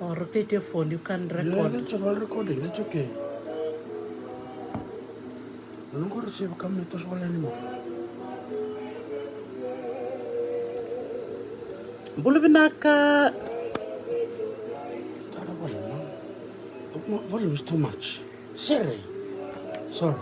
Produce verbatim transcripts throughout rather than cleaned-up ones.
Oh, rotate your phone, you can't record. Yeah, that's all recording, that's okay. Nona qori se vaka me toso wale anymore. Bula vinaka. Tara volume, no? Volume is too much. Sere. Sorry.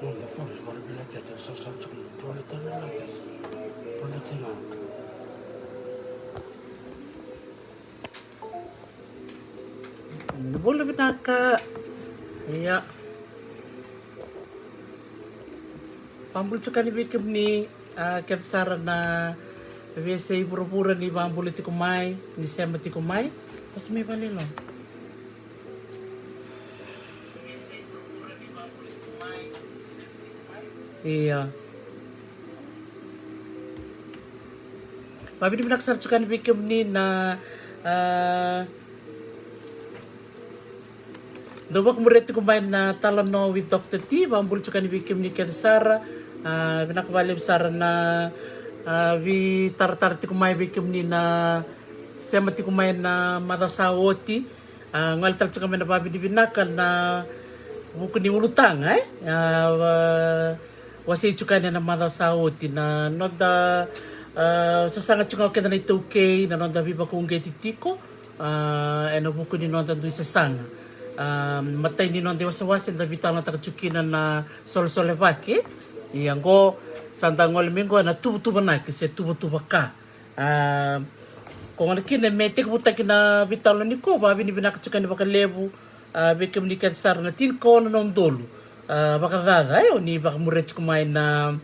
No, the phone is gonna be like that. It's so, so, so, do you wanna turn it like this? Pull the thing out. Bula vinaka. Ia. Vabula tiko yani vei kemuni, a, kece sara na veiyasai vuravura ni vabula tiko mai, ni sema tiko mai. Toso mai vale lo. Ia. Vavinavinaka sara tiko yani vei kemuni na, a, dou vakamuria tiko mai na Talanoa with Doctor T, vabula tiko yani vei kemuni kece sara. A, vinaka vakalevu sara na, a, veitaratara tiko mai vei kemuni na sema tiko mai na macawa sa oti. A, gole tale tiko mai na vavinavinaka na vuku ni ulutaga, e? A, va, wasei tiko yani ena macawa sa oti na noda, a, sasaga tiko ga o keda na iTaukei, na noda veivakauqeti tiko, a, ena vuku ni noda dui sasaga. A, matai ni noda iwasewase da veitalanoataka tiko kina na solesolevaki. Ia qo, sa da gole mai qo ena tuvatuvanaki se tuvatuvaka. A, ko gona kina me tekivutaki na veitalanoa nikua, vavinavinaka tiko yani vakalevu, a, vei kemuni kece sara na tinikaono na udolu, a, vakacaca, e, o ni vakamuria tiko mai na,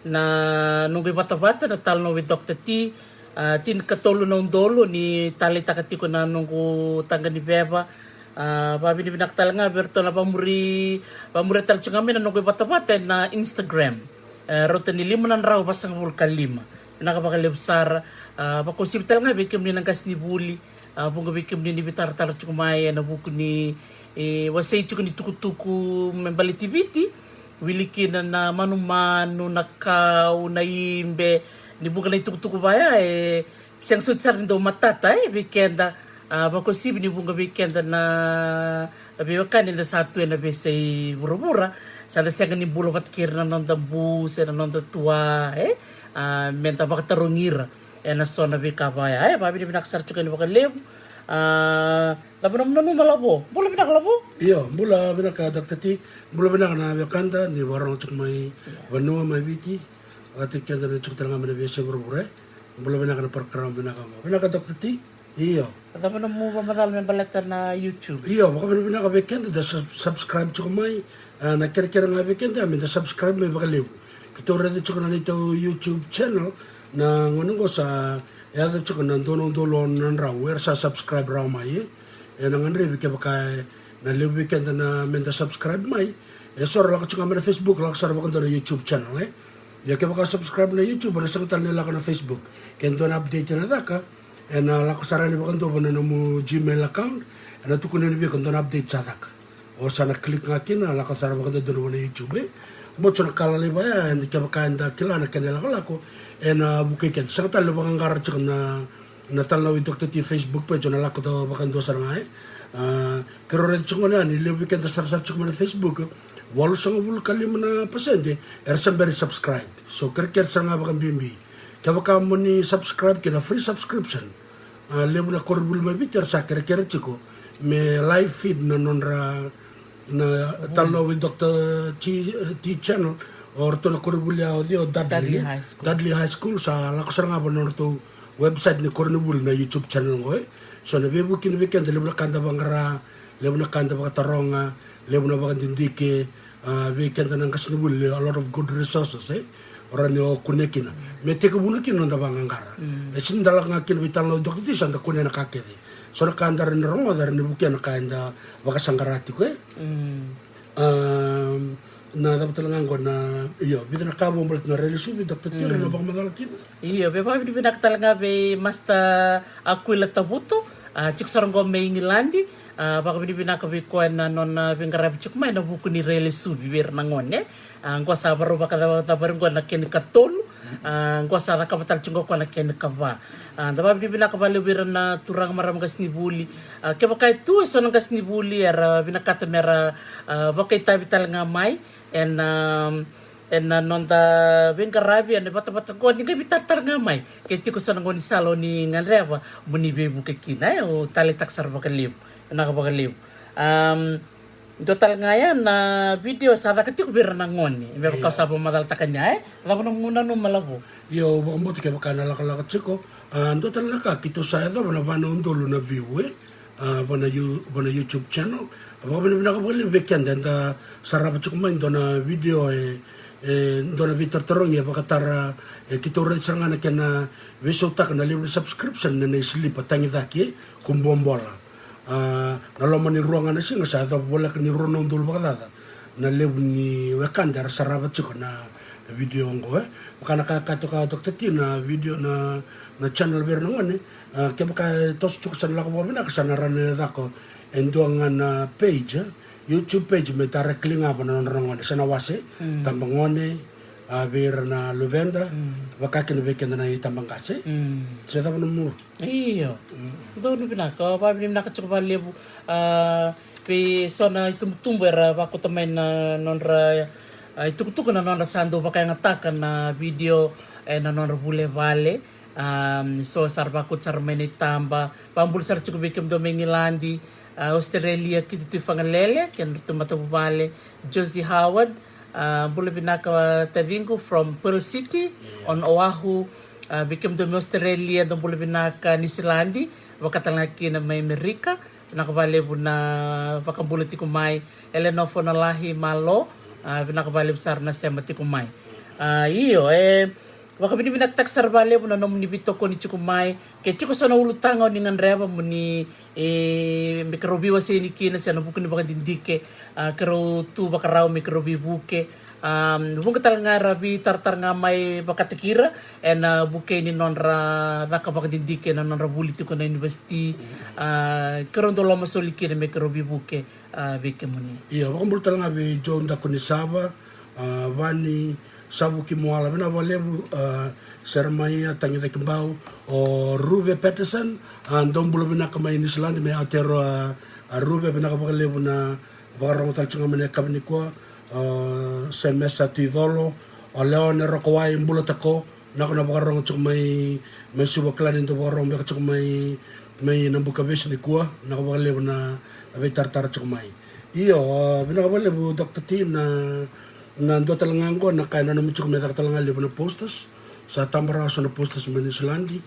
na noqu ivatavata na Talanoa with Doctor T, a, tinikatolu na udolu o ni taleitaka tiko na noqu taqa ni veva. A, vavinavinaka tale ga vei iratou na vamuri, vamuria tale tiko ga mai na noqu ivatavata ena Instagram. E, rauta ni lima na drau vasagavulu ka lima. Vinaka vakalevu sara. A, vakauasivi tale ga vei kemuni na qasenivuli. A, vuqa vei kemuni ni veitaratara tiko mai ena vuku ni, e, wasei tiko ni tukutuku me baleti Viti. Wili kina na manumanu, na kau, na ibe. Ni vuqa na itukutuku vaya, e, sega soti sara ni dau matata, e, vei keda, a, vakauasivi ni vuqa vei keda na veiwekani eda sa tu ena veiyasai vuravura, sa da sega ni bula vata kei ira na noda bu se na noda tua, e, a, meda vakatarogi ira ena so na veika vaya, e, vavinavinaka sara tiko yani vakalevu. A, cava nomu nanuma Lavo? Bula vinaka Lavo. Io, bula vinaka Doctor T, bula vinaka na wekada ni vakarorogo tiko mai vanua, mai Viti, vata kei keda na tiko tale ga mai na veiyasai vuravura, e. Bula vinaka na program vinaka qo. Vinaka Doctor T. Io. Cava nomu vakamacala me baleta na YouTube? Io, vakavinavinaka vei keda da sub-, subscribe tiko mai. A, na kerekere ga vei keda me da subscribe mai vakalevu. Keitou raica tiko na neitou YouTube channel, na gone qo sa yaco tiko na dua na udolu ono na drau era sa subscribe rawa mai, e. Ena gadrevi kevaka e na levu vei keda na me da subscribe mai, e so ra lako tiko ga mai na Facebook, lako sara vakadua na YouTube channel, e. Ia kevaka subscribe na YouTube, ena sega tale ni lako na Facebook. Ke dua na update ena caka, ena lako sara yani vakadua vua na nomu Gmail account, ena tukuna yani vei iko dua na update sa caka. O sa na click ga kina, lako sara vakadodonu vua na YouTube, e. Bau so na ka lalai vaya, eda kevaka eda kila na kena ilakolako, ena vukei keda. Sega tale ni vaqaqara tiko na, na Talanoa with Doctor T Facebook page, o na lako tu vakadua sara ga, e. A, keirau raica tiko gona yani, levu vei keda sarasara tiko mai na Facebook, walusagavulu ka lima na pasede era se bera ni subscribe. So kerekere sara ga vakabibi. Kevaka mo ni subscribe kina, free subscription. A, levu na koronivuli mai Viti era sa kerekere tiko me live feed na nodra na Talanoa with Doctor T, T channel. O ratou na koronivuli ya o cei, o Dudley, Dudley High School. Dudley High School sa lako sara ga va na nodratou website ni koronivuli na YouTube channel qo, e. So na veivuke ni vei keda, levu na ka da vaqara, levu na ka da vakataroga, levu na vakadidike, A, vei keda na qasenivuli, a lot of good resources, e? O rawa ni o kunea kina me tekivuna kina na noda vaqaqara. E sega ni da lako ga kina vei tale na Doctor T sa da kunea na ka kece. So na ka da rawa ni rogoca, rawa ni vukea na ka eda vakasaqara tiko, e? A, na cava tale ga oqo na, io, vica na ka vou baleta na railesuvi, Doctor T, rawa ni o vakamacala kina? Io, vei vakavinavinaka tale ga vei Master Aquila Tavuto, a, tiko sara oqo mai Igiladi. A, vakavinavinaka vei koya na nona veiqaravi tiko mai ena vuku ni railesuvi vei ira na gone. A, oqo sa varau vakacavacavari oqo na kena ikatolu. A, oqo sa cakava tale tiko oqo na kena ikava. A, da vakavinavinaka vakalevu vei ira na turaga, marama, qasenivuli. A, kevaka e tu eso na qasenivuli era vinakata mera, a, vakaitavi tale ga mai ena, ena noda veiqaravi ena vatavata oqo, ni qai veitaratara ga mai ke tiko eso na gaunisala o ni gadreva mo ni veivuke kina, e? Au taleitaka sara vakalevu. Vinaka vakalevu. Am, dua tale ga ya na video sa caka tiko vei ira na gone, me vaka au sa vakamacalataka ni ya, e? Cava na nomu nanuma, Lavo? Io, au vakabauta kevaka na lakolako tiko, a, dua tale na ka, keitou sa yacova na va na udolu na view, e? A, va na You-, va na YouTube channel. Vakavinavinaka vakalevu vei keda eda sarava tiko mai dua na video, e, e, dua na veitarotarogi e vakatara, e, keitou raica sara ga na kena veisautaka na levu ni subscription na Nei Silipa Tagicaki, e, Kubuabola. A, na loma ni rua ga na siga sa yacova voleka ni rua na udolu vakacaca na levu ni wekada era sarava tiko na video oqo, e. Vaka na ka e kaya toka o Doctor T, na video, na, na channel vei ira na gone, a, kevaka e toso tiko, sa na lako vakavinaka, sa na rawa ni caka e dua ga na page, e, YouTube page me directly ga vua na nodra na gone, sa na wase, tabagone, a, vei ira na luveda, vaka kina vei keda na itabaqase. Se cava na muru? Io. Donu vinaka, vakavinavinaka tiko vakalevu, a, vei so na itubutubu era vakauta mai na nodra, a, itukutuku na nodra sa dau vakayagataka na video ena nodra vuli e vale. A, so sa ra vakauta sara mai na itaba. Vakabula sara tiko vei kemudou mai Igiladi, a, Australia, Kiti Tui Fagalele kei na nodratou matavuvale, Josie Howard. A, bula vinaka taciqu from Pearl City on Oahu. A, vei kemudou mai Australia, dou bula vinaka. Niusiladi, vaka tale ga kina mai Amerika. Vinaka vakalevu na vakabula tiko mai. Eleanor Fonalahi Malo, a, vinaka vakalevu sara na sema tiko mai. A, io, e vakavinavinakataki sara vakalevu na nomuni veitokoni tiko mai. Ke tiko so na ulutaga o ni gadreva mo ni, e, me keirau veiwasei yani kina, se na vuku ni vakadidike, a, keirau tu vakarau me keirau veivuke. A, vuqa tale ga era veitaratara ga mai vakataki ira ena vuku ni nodra caka vakadidike ena nodra vuli tiko na university. A, keirau dau lomasoli kina me keirau veivuke, a, vei kemuni. Io, vakabula tale ga vei Joe Dakunisava, a, Vani Savuki Moala, vinaka vakalevu, a, Seremaia Tagicakibau, o Ruve Peterson, a, dou bula vinaka mai Niusiladi mai Aotearoa, a, a Ruve, vinaka vakalevu na vakarogo tale tiko ga mai na yakavi nikua, o Semesa Tuicolo, o Leone Rokowai, bula tako, vinaka na vakarogo tiko mai, mai Suva, kila ni dau vakarogo beka tiko mai, mai Nabukavesi nikua, vinaka vakalevu na, na veitaratara tiko mai. Io, a, vinaka vakalevu Doctor T, na, na dua tale ga oqo na ka e nanumi tiko me caka tale ga levu na posters. Sa taba rawa so na posters mai Niusiladi.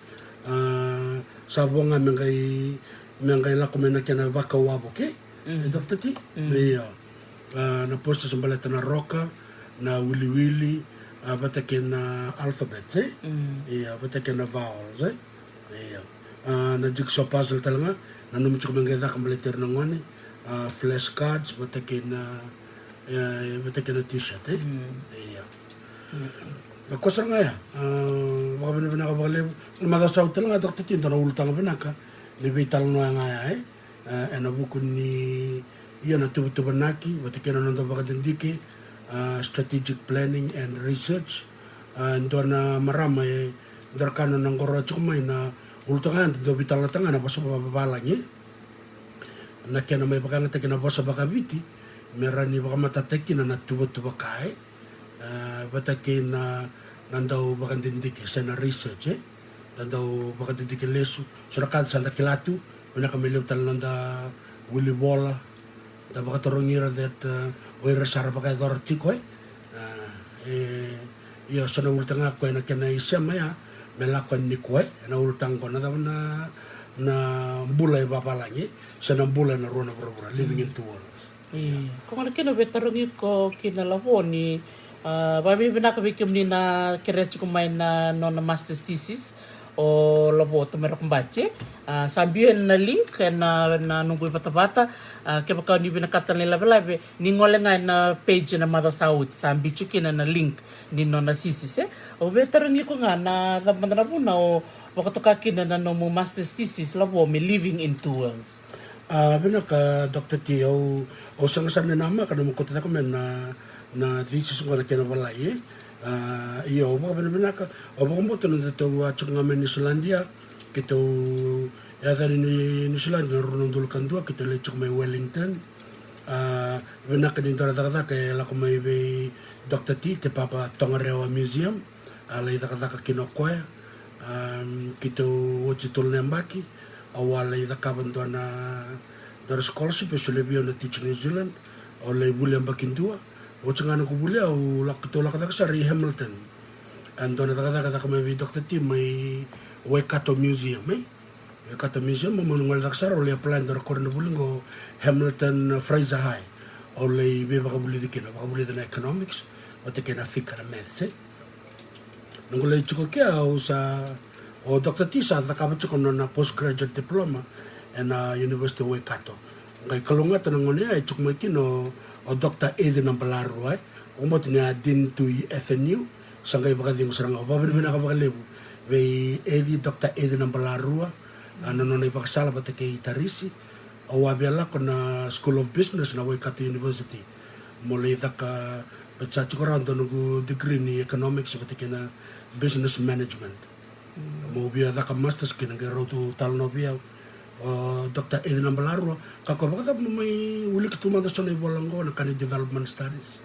A, sa vo ga me qai, me qai lako mai na kena vakau wavoki, e, Doctor T? Io. A, na posters baleta na roka, na wiliwili, a, vata kei na alphabet, e? Io, vata kei na vowels, e? Io. A, na jigsaw puzzle tale ga, nanumi tiko me qai caka baleti ira na gone, a, flashcards, vata kei na, e, vata kei na t-shirt, e? Io. Na kosa ga ya, a, vakavinavinaka vakalevu. Na macawa sa oti tale ga, Doctor T, dua na ulutaga vinaka ni veitalanoa ga ya, e? A, ena vuku ni, ia, na tuvatuvanaki vata kei na noda vakadidike, a, strategic planning and research. A, dua na marama e dua na ka na nona qoroya tiko mai na ulutaga ya, dau veitalanoataka ga na vosa vakavalagi, na kena mai vakayagataki na vosa vakaviti me rawa ni vakamatatataki kina na tuvatuvaka, e? A, vata kei na, na dau vakadidike se na research, e? Na dau vakadidike lesu. So na ka sa da kila tu, vinaka me levu tale na noda wilivola, da vakatarogi ira that, a, o ira sa ra vakayacora tiko, e? A, e, io, sa na ulutaga koya na kena isema ya me lako yani nikua, e? Na ulutaga qo, na cava na, na bula e vavalagi, e? Se na bula ena rua na vuravura, living in two worlds. Ko gona kina au via tarogi iko kina Lavo ni, a, vakavinavinaka vei kemuni na kerea tiko mai na nona master's thesis o Lavo Tomairokobati. A, sa biu ena link ena, na noqu ivatavata. A, kevaka ni vinakata na ilavelave, ni gole ga ena page ena macawa sa oti, sa biu tiko kina na link ni nona thesis, e. Au via tarogi iko ga na cava mada na vuna o vakatoka kina na nomu master's thesis, Lavo, me Living in Two Worlds. A, vinaka, Doctor T, au, au sega sara ni namaka na nomu kauta cake mai na, na thesis qo na kena valai, e. A, io, au vakavinavinaka, au vakabauta na nodatou a tiko ga mai Niusiladi ya, keitou yaco yani Niusiladi na rua na udolu ka dua, keitou lai tiko mai Wellington. A, vinaka ni dua na cakacaka e lako mai vei Doctor T, Te Papa Tongarewa Museum. A lai cakacaka kina o koya. Am, keitou oti tolu na yabaki, au a lai cakava dua na, dua na scholarship e solia vei au na Teach New Zealand. Au lai vuli yabaki dua. Oti ga noqu vuli au lako, keitou lako cake sara i Hamilton. A, dua na cakacaka e caka mai vei Doctor T mai Waikato Museum, e. Waikato Museum, au mani gole cake sara, au lai apply dua na koronivuli qo Hamilton Fraser High. Au lai veivakavulici kina, vakavulica na economics vata kei na fika, na maths, e. Noqu lai tiko kea au sa, o Doctor T sa cakava tiko na nona postgraduate diploma ena University of Waikato. Qai kalougata na gauna ya e tiko mai kina o, o Doctor Eci Nabalarua, e. Au vakabauta ni a Dean tu i F N U, sa qai vakacegu sara ga. Au vakavinavinaka vakalevu vei Eci, Doctor Eci Nabalarua, a, na nona ivakasala vata kei Tarisi. Au a via lako na School of Business na Waikato University. Mo lai caka, baleta sa tiko rawa dua noqu degree ni economics vata kei na business management. Mo via caka masters kina qai rau tu talanoa vei au o Doctor Eci Nabalarua, ka ko vakacava mo mai wilika tu mada so na ivola qo na ka ni development studies.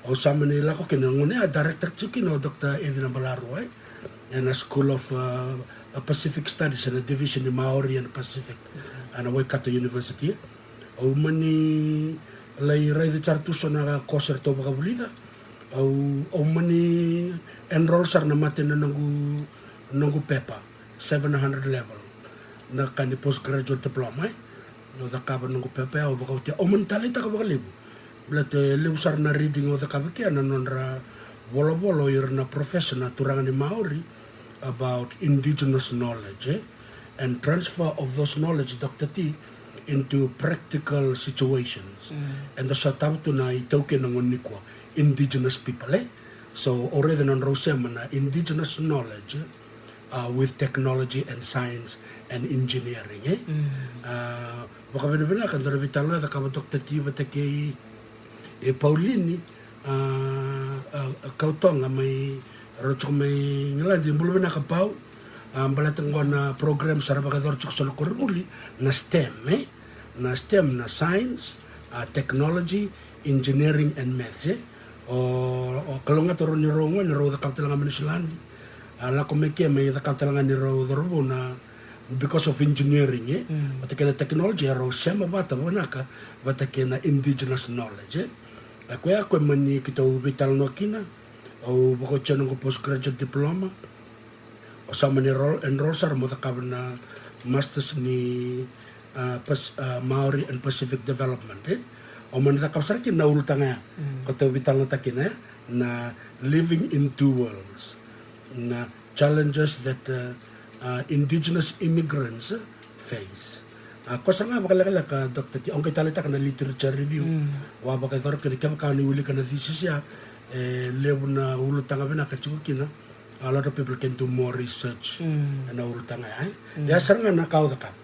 Au sa mani lako kina, gauna ya director tiko kina o Doctor Eci Nabalarua, e, ena School of, uh, Pacific Studies, ena division ni Maori and Pacific, ena Waikato University. Au mani lai raica sara tu so na course eratou vakavulica. Au, au mani enroll sara na mate na noqu, noqu pepa, seven hundred level, na ka ni postgraduate diploma, e. Au cakava noqu pepa ya, au vakaotia, au mani taleitaka vakalevu. Baleta e levu sara na reading au cakava kea na nodra volavola o ira na professor na turaga ni Maori about indigenous knowledge, e, and transfer of those knowledge, Doctor T, into practical situations. Eda sotava tu na iTaukei na gauna nikua, indigenous people, e. So au raica na nodrau sema na indigenous knowledge, uh, with technology and science and engineering, e. Uh, vakavinavinaka dua na veitalanoa e cakava Doctor T vata kei, e, Paulini, a, a, a Kautoga mai, rau tiko mai Igiladi. Bula vinaka Pau. A, baleta qo na program sa ra vakayacora tiko so na koronivuli, na STEM, e. Na STEM na science, a, technology, engineering and maths, e. O, o kalougata rau ni rau qo ni rau cakava tale ga mai Niusiladi. A, lako mai ke mai cakava tale ga ni rau cauravou na because of engineering, e. Vata kei na technology, e rau sema vata vinaka vata kei na indigenous knowledge, e. A koya, koya mani keitou veitalanoa kina. Au vakaotia noqu postgraduate diploma. Au sa mani enroll, enroll sara mo cakava na masters ni, a, Pas-, a, Maori and Pacific Development, e. Au mani cakava sara kina na ulutaga ya. Keitou veitalanoataka kina, e, na Living in Two Worlds. Na challenges that, uh, uh, indigenous immigrants face. A, koya sara ga vakalekaleka, Doctor T, au qai taleitaka na literature review. Au a vakayacora kina, kevaka ni wilika na thesis ya, e levu na ulutaga vinaka tiko kina. A lot of people can do more research ena ulutaga ya, e. Ya sara ga na ka au cakava.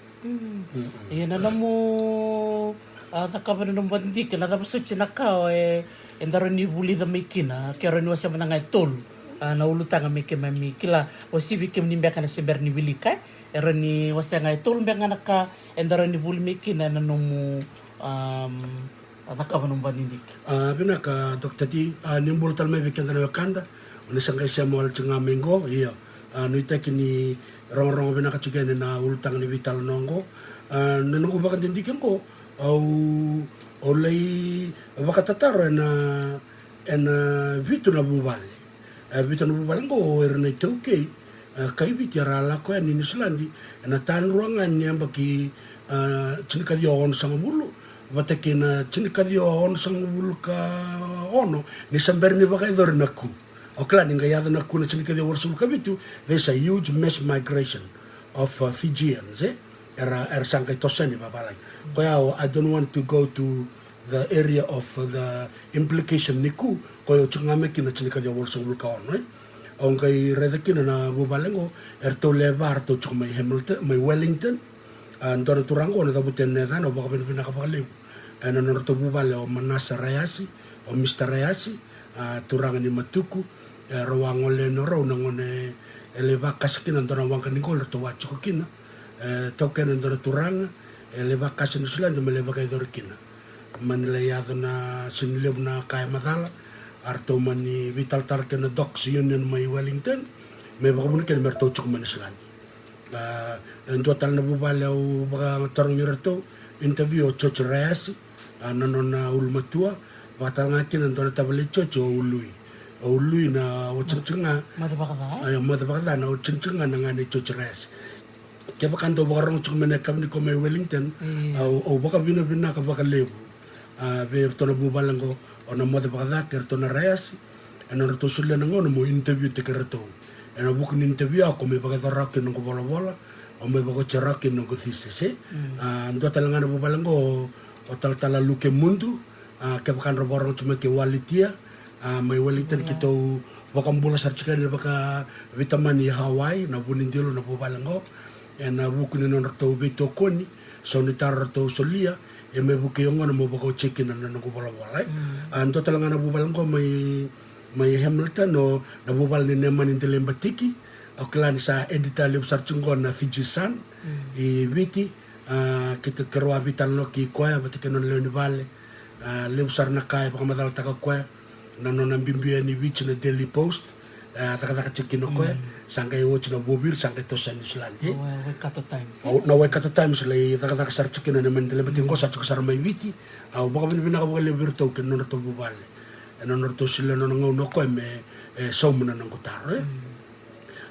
Ia na nomu, a, cakava na nomu vakadidike, na cava soti na ka e, e daru ni vulica mai kina, ke rawa ni wasea mada ga e tolu, a, na ulutaga me keimami kila, o sivi kemuni beka na se bera ni wilika, e rawa ni wasea ga e tolu beka ga na ka e daru ni vuli mai kina ena nomu, am, a, cakava nomu vakadidike. A, vinaka, Doctor T, a, ni bula tale mai vei keda na wekada, o ni sa qai sema wale tiko ga mai qo, ia, a, nuitaki ni rogorogo vinaka tiko yani na ulutaga ni veitalanoa qo. A, na noqu vakadidike qo, au, au lai vakatataro ena, ena vitu na vuvale. E, vitu na vuvale qo o ira na iTaukei, e, kai Viti era a lako yani Niusiladi ena tadrua ga ni yabaki, e, tinikaciwa onosagavulu, vata kei na tinikaciwa onosagavulu ka ono, ni sa bera ni vakayacori na coup. O kila ni qai yaco na coup na tinikaciwa walusagavulu ka vitu, there's a huge mass migration of, uh, Fijians, e? Era, era sa qai toso yani vavalagi. Koya, I don't want to go to the area of the implication ni coup, koya au tiko ga mai kina na tinikaciwa walusagavulu ka ono, e? Au qai raica kina na vuvale qo, eratou lewe va ratou tiko mai Hamilton, mai Wellington. A, dua na turaga qo na cavuta na yacana, au vakavinavinaka vakalevu. E, na nodratou vuvale o Manasa Rayasi, o Mister Rayasi, a, turaga ni Matuku, e, rau a gole yani o rau na gauna e lai vakasi kina dua na waqa ni qoli ratou a tiko kina. E, taukena e dua na turaga, e lai vakasi Niusiladi me lai vakayacori kina. Mani lai yaco na sega ni levu na ka e macala, a ratou mani veitalatala kei na Docks Union mai Wellington, me vakavuna kina me ratou tiko mai Niusiladi. A, e dua tale na vuvale au vakatarogi iratou, interview o George Rayasi, a, na nona ulumatua, vakatalega kina dua na tavale George o Ului. O Ului na o tinitini ga. Moce vakaca, e? A, moce vakaca na o tinitini ga na gane George Rayasi. Kevaka dou vakarorogo tiko mai na yakavi nikua mai Wellington, au, au vakavinavinaka vakalevu. A, vei iratou na vuvale qo, o na moce vakaca kei iratou na Rayasi, e na nodratou solia na gauna mo interview taki iratou. E na vuku ni interview au ko mai vakayacora kina noqu volavola, au mai vakaotia rawa kina noqu thesis, e. A, dua tale ga na vuvale qo, o talatala Luke Mudu, a, kevaka drau vakarorogo tiko mai kei Waletia, a, mai Wellington, keitou vakabula sara tiko yani vakaveitamani i Hawaii, na Vunidilu na vuvale qo. E na vuku ni nodratou veitokoni, so ni taro ratou solia, e me vukei au gona mo vakaotia kina na noqu volavola, e. A, dua tale ga na vuvale qo mai, mai Hamilton, o na vuvale ni Nemani Delaibatiki, au kila ni sa editor levu sara tiko qo na Fiji Sun, i Viti, a, keitou, keirau a veitalanoa kei koya, vata kei nona lewe ni vale, a, levu sara na ka e vakamacalataka o koya, na nona biubiu yani Viti na Daily Post, e, a cakacaka tiko kina o koya, sa qai oti na vuaviri, sa qai toso yani Niusiladi. Na Waikato Times, e? Au, na Waikato Times, lai cakacaka sara tiko kina na Nemani Delaibatiki qo, sa tiko sara mai Viti, au vakavinavinaka vakalevu vei iratou kei na nodratou vuvale. E na nodratou solia nona gauna o koya me, e, sauma na noqu taro, e.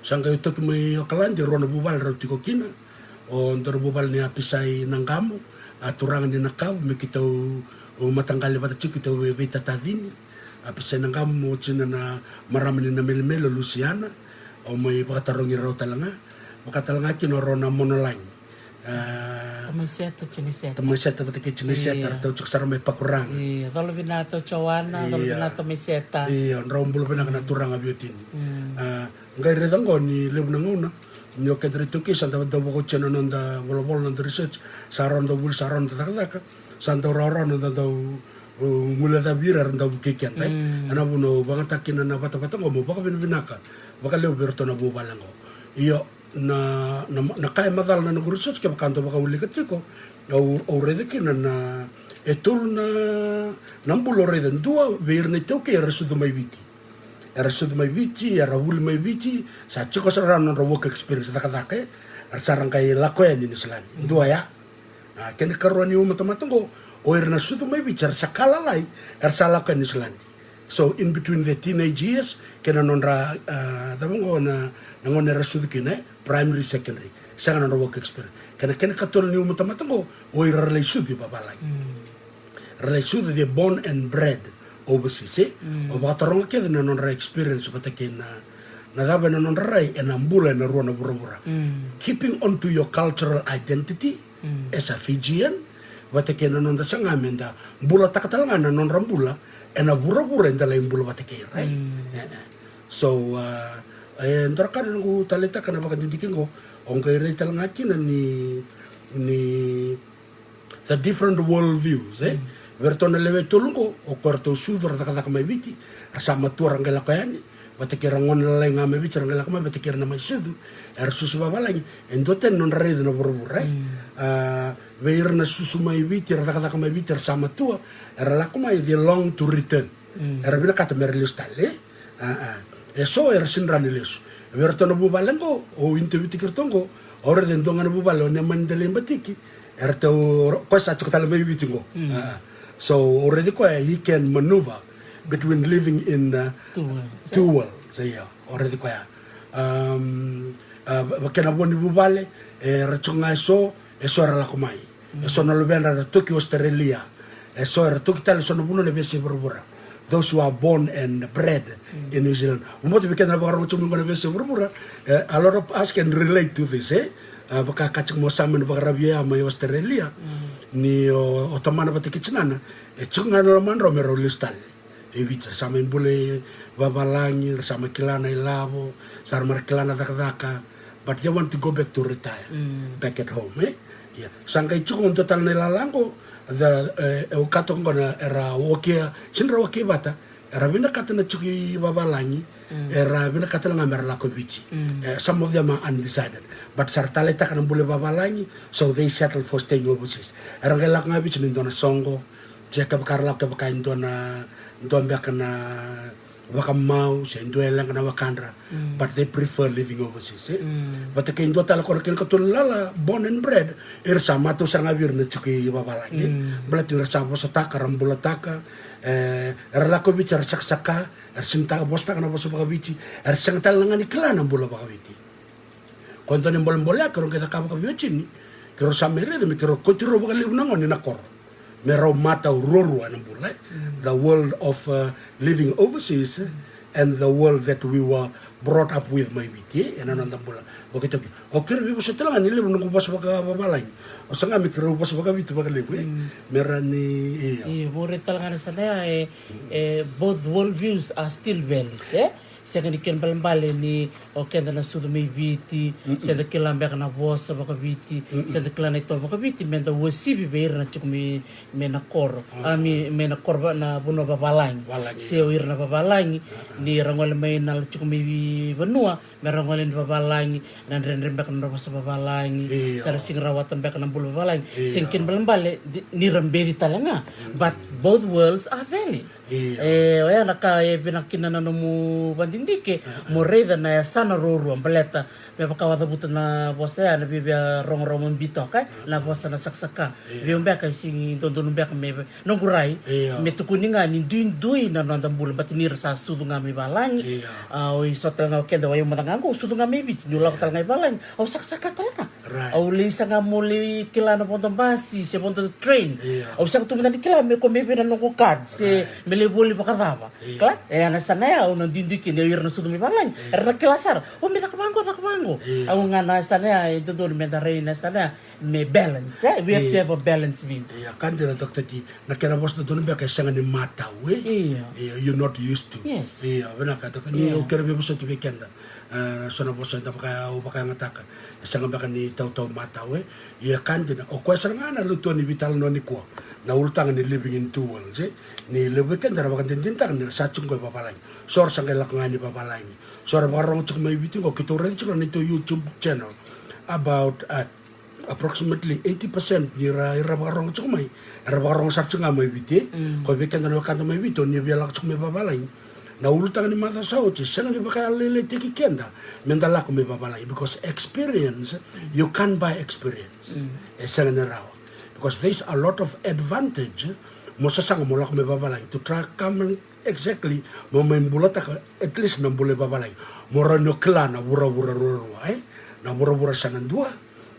Sa qai toki mai Okaladi, e rua na vuvale rau tiko kina. O dua na vuvale ni Apisai Naqamu, a turaga ni Nakavu, me keitou mataqali vata tiko, keitou vei, veitatacini. Apisai Naqamu, o tina na marama ni Namelemele, o Lusiana, au mai vakatarogi rau tale ga. Vaka tale ga kina o rau na Monolagi. A, Tamaiseta, Tiniseta. Tamaiseta vata kei Tiniseta, ratou tiko sara mai Pakuraga. Io, colo vinaka o Joana, colo vinaka o Tamaiseta. Io, drau bula vinaka na turaga veiwatini. A, qai raica qo ni levu na gauna ni o keda rai taukei sa da dau vakaotia na noda volavola, noda research, sa rawa noda vuli, sa rawa noda cakacaka, sa dau rawarawa noda dau, uh, guilecavi ira era dau vukei keda, e. E na vuna au vakayagataka kina na vatavata qo mo vakavinavinaka vakalevu vei iratou na vuvale qo. Io, na, na, na ka e macala na noqu research, kevaka dou vakaulika tiko, au, au raica kina na, e tolu na, na bula au raica, dua vei ira na itaukei era sucu mai Viti. Era sucu mai Viti, era vuli mai Viti, sa tiko sara na nodra work experience, cakacaka, e. Era sa ra qai lako yani Niusiladi. Dua ya. A, kena ikarua ni umatamata qo, o ira na sucu mai Viti, era sa ka lalai, era sa lako yani Niusiladi. So, in between the teenage years, kei na nodra, a, cava qo na, na gauna era sucu kina, e, primary, secondary. Sega na nodra work experience. Kei na, kena ikatolu ni umatamata qo, o ira ra lai sucu i vavalagi. Ra lai sucu, they born and bred overseas, e? O vakataroga kece na nodra experience vata kei na, na cava e na nodra rai e na bula e na rua na vuravura. Keeping on to your cultural identity as a Fijian, vata kei na noda saga me da bulataka tale ga na nodra bula e na vuravura e da lai bula vata kei ira, e? E, e. So, a, e dua na ka na noqu taleitaka na vakadidike qo, o qai rai tale ga kina ni, ni the different world views, e? Vei iratou na lewe tolu qo, o koya ratou sucu, ra cakacaka mai Viti, ra sa matua, ra qai lako yani, vata kei ira gone lalai ga mai Viti, ra qai lako mai, vata kei ira na mai sucu, era susu vavalagi, e dua tani nodra raica na vuravura, e? A, vei ira na susu mai Viti, ra cakacaka mai Viti, ra sa matua, era lako mai, they long to return. Era vinakata me ra lesu tale, e? A, a. E so era sega ni rawa ni lesu. Vei iratou na vuvale qo, au interview-taki iratou qo, au raica e dua ga na vuvale, o Nemani Delaibatiki, eratou, koya sa tiko tale mai Viti qo. A, a. So, au raici koya, he can maneuver between living in, uh, two worlds. Two worlds, io, au raici koya. Um, a, va-, kena vo ni vuvale, era tiko ga e so, e so era lako mai. E so na luvedra era toki Australia. E so era toki tale so na vanua na veiyasai vuravura. Those who are born and bred in New Zealand. Mo vata vei keda na vakarogo tiko mai qo na veiyasai vuravura. E, a lot of us can relate to this, e? A, vaka ka tiko mo sa mai na vakarau ya mai Australia. Ni o, o tamana vata kei tinana, e tiko ga na lomadrau me rau lesu tale e Viti. Ra sa mai bula i vavalagi, ra sa mai kila na ilavo, sa ra mai kila na cakacaka. But they want to go back to retire, back at home, e? Ia, sa qai tiko dua tale na ilala qo, the, e, e, au kaya toka qo na era wakia, sega ni ra wakia vata, era vinakata na tiko i vavalagi, era vinakata tale ga me ra lako i Viti. E, some of them are undecided. But sa ra taleitaka na bula i vavalagi, so they settle for staying overseas. Era qai lako ga i Viti ni dua na soqo, se kevaka ra lako kevaka e dua na, dua beka na vakamau, se dua e leqa na wakadra. But they prefer living overseas, e? Vata kei dua tale qo na kena ikatolu ni lala, born and bred, era sa matau sara ga vei ira na tiko i vavalagi, e? Baleta ni ra sa vosataka, ra bulataka, e, era lako i Viti, era sakasaka, era sega ni vosataka na vosa vakaviti, era sega tale ga ni kila na bula vakaviti. Ko dua na bolebole ya, keirau qai cakava vakaveiwatini, keirau sa mai raica me keirau kauti rau vakalevu na gone na koro me rau matau ruarua ena bula, e? The world of, uh, living overseas, e? And the world that we were brought up with mai Viti, e? Ena noda bula. Okei, toki. O keirau veivosoti tale ga ni levu noqu vosa vakavavalagi. O saga me keirau vosa vakaviti vakalevu, e? Me ra ni, io. Io, mo raica tale ga na sala ya, e, e, both world views are still valid, e? Sega ni kena balebale ni o keda na sucu mai Viti, se da kila beka na vosa vakaviti, se da kila na itovo vakaviti, me da uasivi vei ira na tiko mai, mai na koro. A, mai, mai na koro va, na vanua vavalagi. Se o ira na vavalagi, ni ra gole mai na tiko mai vanua, me ra gole ni vavalagi, na dredre beka na vosa vavalagi, se ra sega ni rawata beka na bula vavalagi. Sega ni kena balebale, ni ra beci tale ga. But both worlds are valid. Io. E, oya na ka e vinaka kina na nomu vadidike, mo raica na yasana ruarua, baleta me vaka au a cavuta na vosa ya, na via, via rogorogo bibi toka, e, na vosa na sakasaka. Io. Vei au beka e sega ni dodonu beka me, noqu rai, me tukuni ga ni duidui na noda bula, but ni ra sa sucu ga mai valagi. Io. A, o i so tale ga o keda, o yau mada ga qo, au sucu ga mai Viti, niu lako tale ga i valagi, au sakasaka tale ga. Au lai saga mo lai kila na vodo basi se vodo train. Au sega tu mada ni kila me ko me vei na noqu card se me lai voli vakacava. Kila? E, na sala ya au na duidui kina, o ira na sucu mai valagi era na kila sara. O me caka vaqo, caka vaqo. Au ga na sala ya e dodonu me da rai na sala ya me balance, e? We have to have a balance view. Ia, ka dina, Doctor T, na kena vosa dodonu beka e sega ni matau, e? Ia, you're not used to. Ia, vinaka, Doctor, ni au kerea veivosoti vei keda. E, so na vosa eda vaka, au vakayagataka, e sega beka ni tautau matau, e. Ia, ka dina, o koya sara ga na lotu ni veitalanoa nikua, na ulutaga ni living in two worlds, e. Ni levu vei keda ra vakadinadinataka ni ra sa tiko qo i vavalagi. So ra sa qai lako ga ni vavalagi. So ra vakarorogo tiko mai Viti qo, keitou raica tiko na neitou YouTube channel about, uh, approximately eighty percent ni ra, ira vakarorogo tiko mai, era vakarorogo sara tiko ga mai Viti, e. Ko vei keda na wekada mai Viti, o ni via lako tiko mai vavalagi. Na ulutaga ni macawa sa oti, sega ni vakalailaitaki keda me da lako mai vavalagi, because experience, you can't buy experience. E sega ni rawa. Because there's a lot of advantage mo sasaga mo lako mai vavalagi to try come and exactly mo mai bulataka at least na bula i vavalagi. Mo rawa ni o kila na vuravura ruarua, e? Na vuravura sa na dua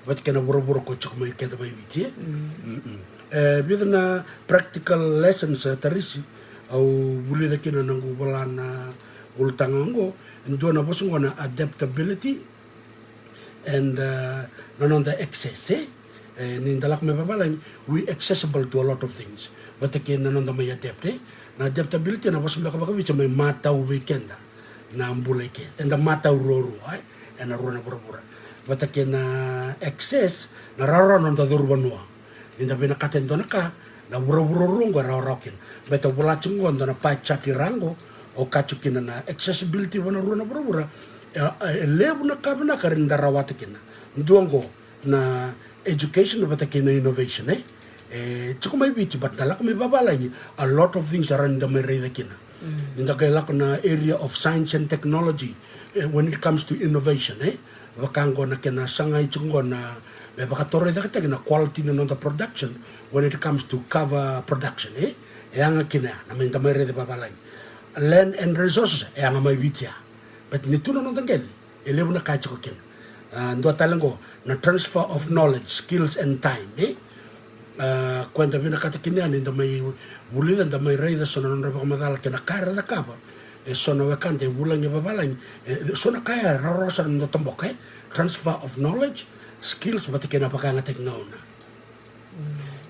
vata kei na vuravura ko tiko mai keda mai Viti, e? E vica na practical lessons, e, Tarisi, au vulica kina na noqu vola na ulutaga oqo. E dua na vosa oqo na adaptability and, e, na noda access, e? E, ni da lako mai vavalagi, we accessible to a lot of things. Vata kei na noda mai adapt, e? Na adaptability na vosa beka vakaviti mai matau vei keda na bula i ke. Eda matau ruarua, e? Ena rua na vuravura. Vata kei na access, na rawarawa na noda curu vanua. Ni da vinakata e dua na ka, na vuravura ruarua oqo e rawarawa kina. Baleta vola tiko oqo dua na pie chart i ra oqo, o kaya tiko kina na accessibility vua na rua na vuravura, e, e levu na ka vinaka e rawa ni da rawata kina. Dua oqo na education vata kei na innovation, e? E tiko mai Viti, but da lako mai vavalagi, a lot of things e rawa ni da mai raica kina. Ni da qai lako na area of science and technology, e, when it comes to innovation, e? Vaka oqo na kena sagai tiko oqo na, me vakatorocaketaki na quality na noda production when it comes to cover production, e? E yaga kina ya, na mai da mai raica vavalagi. Land and resources, e yaga mai Viti ya. But ni tu na noda qele, e levu na ka e tiko kina. A, dua tale oqo, na transfer of knowledge, skills and time, e? A, koya da vinakata kina yani da mai vulica, da mai raica so na nodra vakamacala kei na ka era cakava. E so na wekada e vulagi vavalagi, e so na ka ya e rawarawa sara na noda toboka, e transfer of knowledge, skills vata kei na vakayagataki gauna.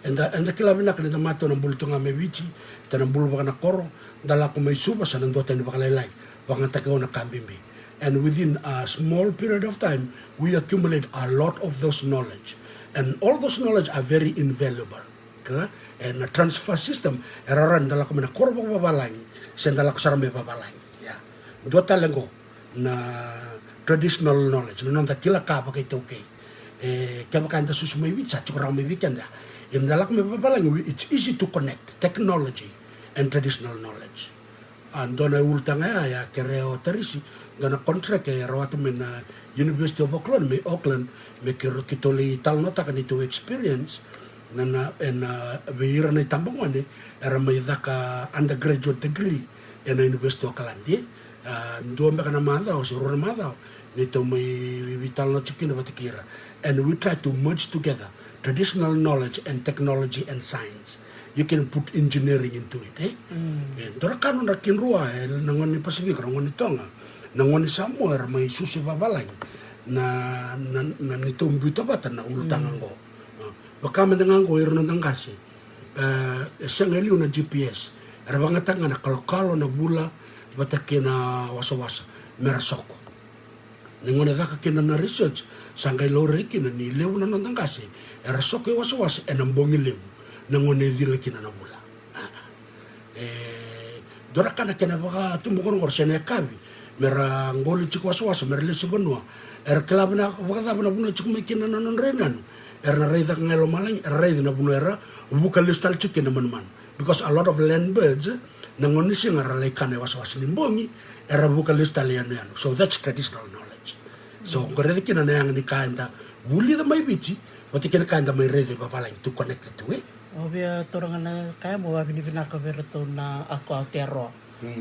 Eda, eda kila vinaka ni da matua na bulu tu ga mai Viti, da na bulu vaka na koro, da lako mai Suva sa na dua tani vakalailai, vakayagataki gauna ka bibi. And within a small period of time, we accumulate a lot of those knowledge. And all those knowledge are very invaluable. Kila? E na transfer system, e rawarawa ni da lako mai na koro vakavavalagi, se da lako sara mai vavalagi. Ia. Dua tale qo na traditional knowledge, na noda kila ka vakaitaukei. E, kevaka eda susu mai Viti, sa tiko rawa mai vei keda. Ia ni da lako mai vavalagi, we, it's easy to connect technology and traditional knowledge. A, dua na ulutaga ya, ya kere o Tarisi, dua na contract e rawata mai na University of Auckland, mai Auckland, me keitou lai talanoataka neitou experience, na, na, ena, vei ira na itabagone era mai caka undergraduate degree ena University of Auckland. A, dua beka na macawa se rua na macawa, neitou mai veitalanoa tiko kina vata kei ira. And we try to merge together traditional knowledge and technology and science. You can put engineering into it, e? E dua na ka nodra kidrua, e na gone ni Pasifika, na gone ni Toga, na gone ni Samoa era mai susu vavalagi, na, na, na neitou biuta vata na ulutaga qo. A, vaka mada ga qo ira noda qase, e, e sega e liu na G P S, era vakayagataka ga na kalokalo, na vula, vata kei na wasawasa mera soko. Ni gone caka kina na research, sa qai laurai kina ni levu na noda qase era soko i wasawasa ena bogi levu, na gone e cila kina na vula. E dua na ka na kena vakatubu qoroqoro se na yakavi, mera qoli tiko wasawasa, mera lesu vanua. Era kila vinaka vakacava na vanua e tiko mai kina na nodra inanu. Era na raica ga e lomalagi, era raica na vanua era vuka lesu tale tiko kina na manumanu. Because a lot of land birds, na gauna ni siga era lai kana e wasawasa, ni bogi era vuka lesu tale i yanuyanu. So that's traditional knowledge. So qo raica kina na yaga ni ka eda vulica mai Viti vata kei na ka eda mai raica i vavalagi, tu connected tu, e. Au via taura ga na ka ya mo vakavinavinaka vei iratou na Ako Aotearoa.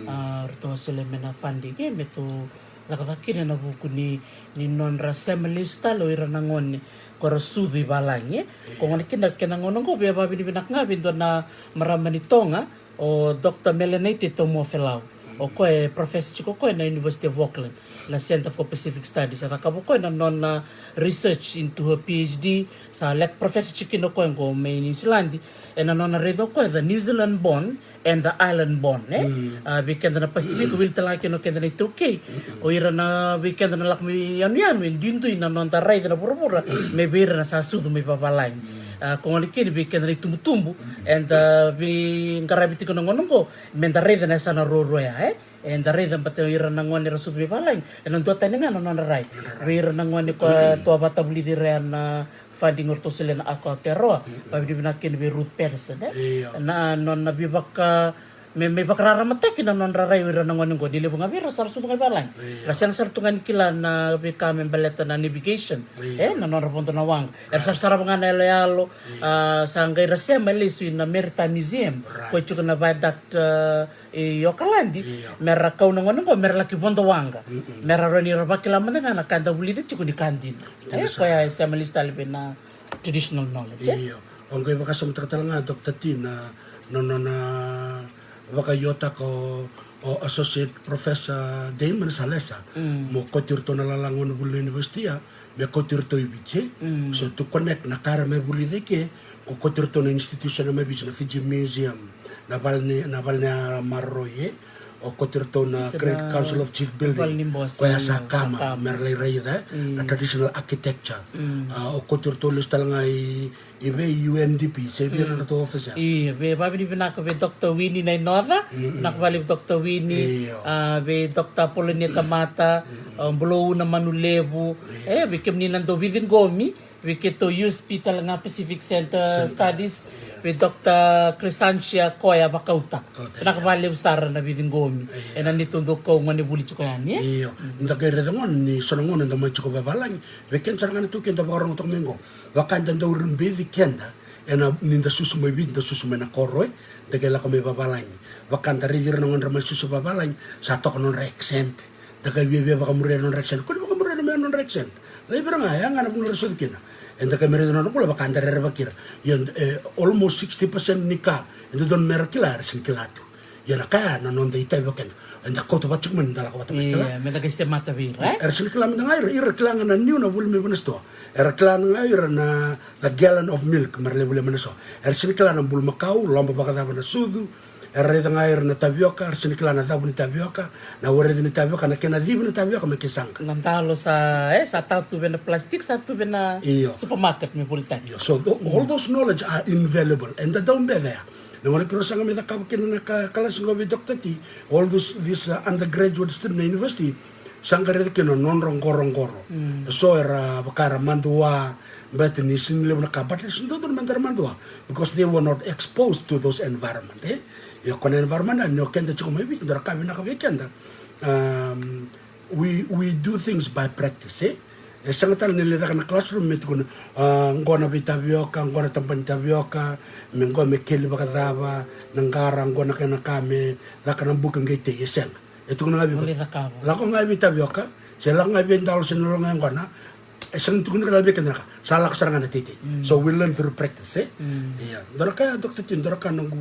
A, ratou a solia mai na funding, e, me tou cakacaka kina ena vuku ni, ni nodra sema lesu tale o ira na gone ko ra sucu i valagi, e. Ko gona kina kena gauna qo, via vakavinavinaka ga vei dua na marama ni Toga, o Doctor Melenaite Tomoafelau. O koya e professor tiko o koya na University of Auckland, na Centre for Pacific Studies. A cakava o koya na nona research into her P H D, sa lek professor tiko kina o koya qo mai New Zealand. Ena nona raica o koya the New Zealand born and the island born, e? A, vei keda na Pasifika, wili tale ga kina o keda na iTaukei. O ira na, vei keda na lako mai yanuyanu, e duidui na noda raica na vuravura me vei ira na sa sucu mai vavalagi. A, ko gona kina vei keda na itubutubu, eda veiqaravi tiko na gauna qo, meda raica na yasana ruarua ya, e? Eda raica baleta o ira na gone era sucu mai vavalagi, ena duatani ga na nodra rai. Vei ira na gone ko ratou a vakatavulici ira ya na funding o ratou solia na Ako Aotearoa, vakavinavinaka kina vei Ruth Patterson, e? Io. Na nona veivaka, me, me vakararamataki na nodra rai o ira na gone qo, ni levu ga vei ira sa ra sucu ga i vavalagi. Io. Ra sega sara tu ga ni kila na veika me baleta na navigation, io, e, na nodra vodo na waqa. Era sarasarava ga na yaloyalo, io, a, sa qai ra sema lesu i na Maritime Museum, right, ko tiko na viaduct, a, i Okaladi, io, mera kau na gone qo, mera laki vodo waqa. Mm-mm. Mera rawa ni ra vakila mada ga na ka eda vulica tiko ni ka dina. Dina sara. E, koya e sema lesu tale vei na traditional knowledge, e? Io. O qai vakasamataka tale ga, Doctor T, na, na, na, na vakaiotaka o, o Associate Professor Damon Salesa, mm, mo kauti iratou na lalaga ni vuli na university ya, me kauti iratou i Viti. Mm. So to connect na ka era mai vulica i ke, ko kauti iratou na institution mai Viti, na Fiji Museum, na vale ni, na vale ni maroroi, e. O kauti iratou na Great Council of Chief Building, koya sa kama, mera lai raica, e, na traditional architecture. Mm. A, o kauti iratou lesu tale ga i, i vei, U N D P, se vei, mm, na nodratou office ya. Io, vei, vakavinavinaka vei Doctor Winnie Nainoca, mm-mm, vinaka vakalevu Doctor Winnie, io, a, vei Doctor Apolonia Tamata, mm-mm, a, Bulou na Manulevu, io, e, vei kemuni na dau veiciqomi, vei keitou U S P tale ga, Pacific Center, Center, Studies, io, vei Doctor Crescentia, koya vakauta. Kauta, io. Vinaka vakalevu sara na veiciqomi. Io. Ena neitou dau kau gone vuli tiko yani, e? Io. Mm. Da qai raica gona ni so na gauna da mai tiko vavalagi, vei keda sara ga na iTaukei da vakarogotaka mai qo. Vaka da dau beci keda, ena ni da susu mai Viti, da susu mai na koro, e, da qai lako mai vavalagi. Vaka da raici ira na gone ra mai susu vavalagi, sa toka nodra accent. Da qai viavia vakamuria na nodra accent. Ko ni vakamuria na me nodra accent. Lai vei ira ga, ya ga na vanua era sucu kina. Eda qai mai raica na nona bula vaka eda rerevaki ira. Ia, e, almost sixty percent ni ka e dodonu me ra kila, era sega ni kila tu. Ia na ka ya na noda itavi o keda. Eda kauta vata tiko mai ni da lako vata mai kila. Ia, me da qai semata vei ira, e? Era sega ni kila mada ga ira, ira kila ga na niu na vuli mai vanua so. Era kila ga ira na, na gallon of milk me ra lai volia mai na so. Era sega ni kila na bulumakau, loba vakacava na sucu. Era raica ga ira na tavioka, era sega ni kila na cavu ni tavioka, na waraici ni tavioka, na kena civi na tavioka me ke saqa. Na dalo sa, e, sa tau tu vei na plastic, sa tu vei na, io, supermarket me volitaki. Io, so tho-, all those knowledge are invaluable. Eda dau beca ya. Na gauna keirau saga me cakava kina na ka, kalasi qo vei Doctor T, all those, this, uh, undergraduate student na university, sa qai raica kina na nodra qoroqoro. Mm. So era vaka era madua, but ni sega ni levu na ka, but era sega ni dodonu me da ra madua, because they were not exposed to those environment, e? Ia ko na environment ni o keda tiko mai Viti, dua na ka vinaka vei keda. Um, we, we do things by practice, e? E sega tale ni lai caka na classroom me tukuna, a, qo na veitavioka, qo na taba ni tavioka, me qo me keli vakacava, na qara, qo na kena ka me caka na buka qai tei, e sega. E tukuna ga vei iko. Lako ga vei tavioka, se lako ga vei dalo, se na lako ga qona. E sega ni tukuna ga vei keda na ka. Sa lako sara ga na teitei. Mm. So we learn through practice, e? Mm. Ia. Dua na ka ya, Doctor T, dua na ka noqu,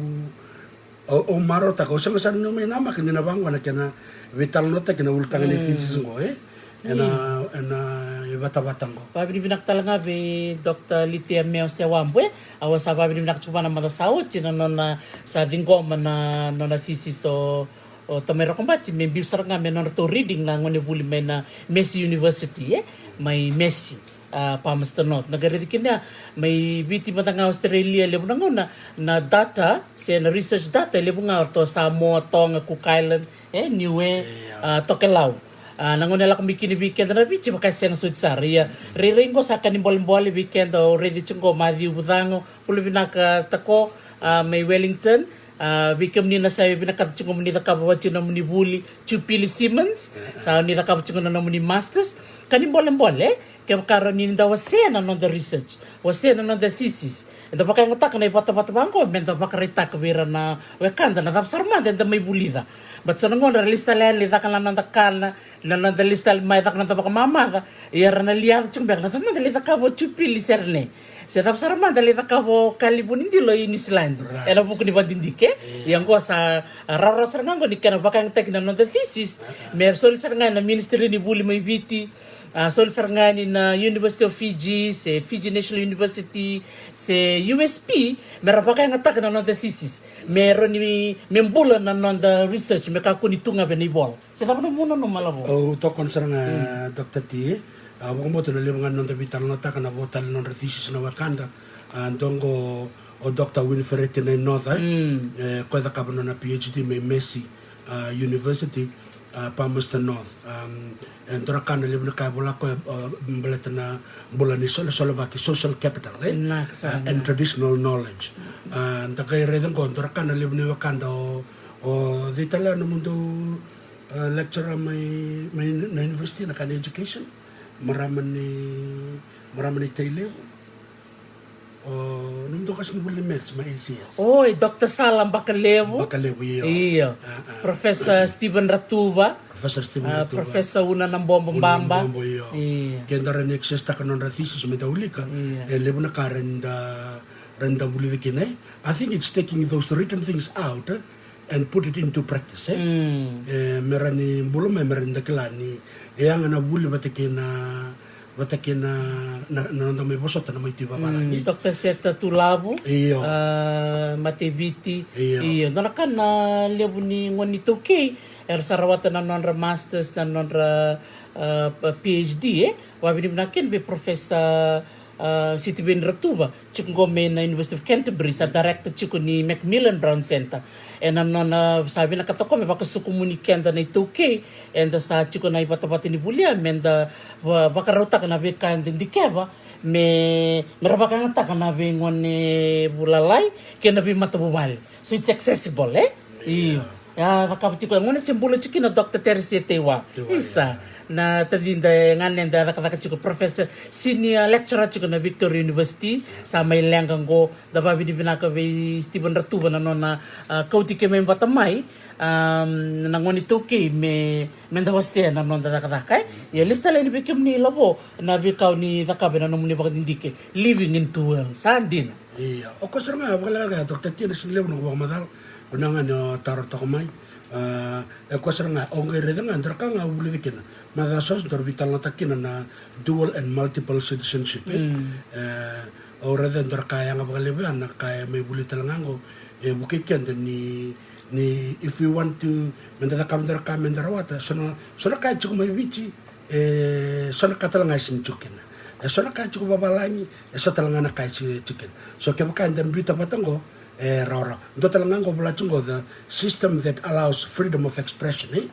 o, o marautaka, o sega sara ni o mai namaka ni na vaqo na kena veitalanoataki na ulutaga ni thesis qo, e? Ena, ena ivatavata qo. Vavinavinaka tale ga vei Doctor Litia Meo Sewabu, e? Au sa vavinavinaka tiko vua na macawa sa oti na nona sa ciqoma na nona thesis o o Tamai Rokobati me biu sara ga me nodratou reading na gonevuli mai na Massey University, e? Mai Massey, a, Palmerston North. Na qai raici kina ya, mai Viti mada ga Australia, levu na gauna, na data, se na research data, e levu ga o ratou Samoa, Toga, Cook Island, e, Niue, a, Tokelau. A, na gauna e lako mai kina vei keda na Viti, vaka e sega soti sara. Ia, rairai qo sa ka ni bolebole vei keda, o raici tiko qo Maciu Vucago, bula vinaka Tako, a, mai Wellington. A, vei kemuni na sa vinakata tiko mo ni cakava vata tiko na nomuni vuli, Jupili Simmons, sa ni cakava tiko na nomuni masters. Ka ni bolebole, kevaka rawa ni da wasea na noda research, wasea na noda thesis, eda vakayagataka na ivatavata vaqo me da vakaraitaka vei ira na wekada na cava sara mada eda mai vulica. But so na gauna ra lesu tale yani lai caka na noda kana, na noda lesu tale mai caka na noda vakamamaca, ia ra na liaca tiko beka na cava mada lai cakava o Jupili Serne. Se cava sara mada lai cakava o Kali Vunidilo i New Zealand. Right. Ena vuku ni vadidike. Yeah. Ia qo sa, a, rawarawa sara ga qo ni kena vakayagataki na noda thesis. Uh-uh. Me soli sara ga na Ministry ni Vuli mai Viti. A, soli sara ga ni na University of Fiji, se Fiji National University, se U S P. Me ra vakayagataka na noda thesis. Me rawa ni, me bula na noda research, me kakua ni tu ga vei na ivola. Se cava nomu nanuma, Lavo? Au tokona sara ga, mm, Doctor T. A, vakabauta na levu ga na noda veitalanoataka na vo tale na nodra thesis na wekada. A, dua qo o Doctor Winifred Nainotha, e? Mm. E, koya cakava nona P H D mai Massey, a, University, a, Palmerston North. Um, e, dua na ka na levu na ka e vola koya, a, baleta na bula ni solesolevaki, social capital, e? Vinaka sara. A, and traditional knowledge. A, da qai raica qo, dua na ka na levu ni wekada o, o cei tale a nomudou, a, lecturer mai, mai na university, na ka ni education, marama ni, marama ni Tailevu. O nomudou qasenivuli ni maths mai A C S. Oi, Doctor Sala Bakalevu. Bakalevu, io. Io. A, a. Professor Stephen Ratuva. Professor Stephen, a, Ratuva. Professor Una Nabobo, Una Baba. Nabobo, io. Io. Ke da rawa ni access taka nodra thesis me da wilika. Io. E levu na ka rawa ni da, rawa ni da vulica kina, e? I think it's taking those written things out, e, and put it into practice, e? Mm. E, me rawa ni bula mai, me rawa ni da kila ni, e, yaga na vuli vata kei na, vata kei na, na, na noda mai vosota na mai tu i vavalagi. Mm, Doctor Seta Tulavu. Io. A, Mate Viti. Io. Io. Dua na ka na levu ni gone ni iTaukei era sa rawata na nodra masters, na nodra, a, P H D, e? Vavinavinaka kina vei Professor, a, Sitiveni Ratuva, tiko qo mai na University of Canterbury, sa director tiko ni Macmillan Brown Centre. Ena nona sa vinakata o koya me vakasukumuni keda na iTaukei, eda sa tiko na ivatavata ni vuli ya, me da va-, vakarautaka na veika eda dikeva, me, me ra vakayagataka na veigonevuli lalai kei na veimatavuvale. So it's accessible, e? Io. Io. A cakava tiko e gone se bula tiko kina Doctor Teresia Teiwa. Isa, na tacida e ganeda e cakacaka tiko, professor, senior lecturer tiko na Victoria University. Sa mai leqa qo, da vavinavinaka vei Steven Ratuva na nona kauti keimami vata mai na gone iTaukei me me da wasea na noda cakacaka e. Ia lesu tale yani vei kemuni Lavo na veika o ni cakava ena nomuni vakadidike, living in two worlds, sa dina. Ia o koya sara ga, vakalekaleka ya Doctor Tina, sega ni levu noqu vakamacala. Vinaka ga ni o taro toka mai. E koya sara ga, au qai raica ga dua na ka ga au vulica kina. Macawa sa daru veitalanoataka kina na dual and multiple citizenship e. Au raica dua na ka yaga vakalevu ya, na ka e mai vulica tale ga qo, e vukei keda ni ni if we want to, me da cakava dua na ka me da rawata, so na, so na ka e tiko mai Viti, e so na ka tale ga e sega ni tiko kina. E so na ka e tiko vavalagi, e so tale ga na ka e tiko kina. So kevaka eda biuta vata qo, e rawarawa. Dua tale ga qo vola tiko qo, the system that allows freedom of expression e.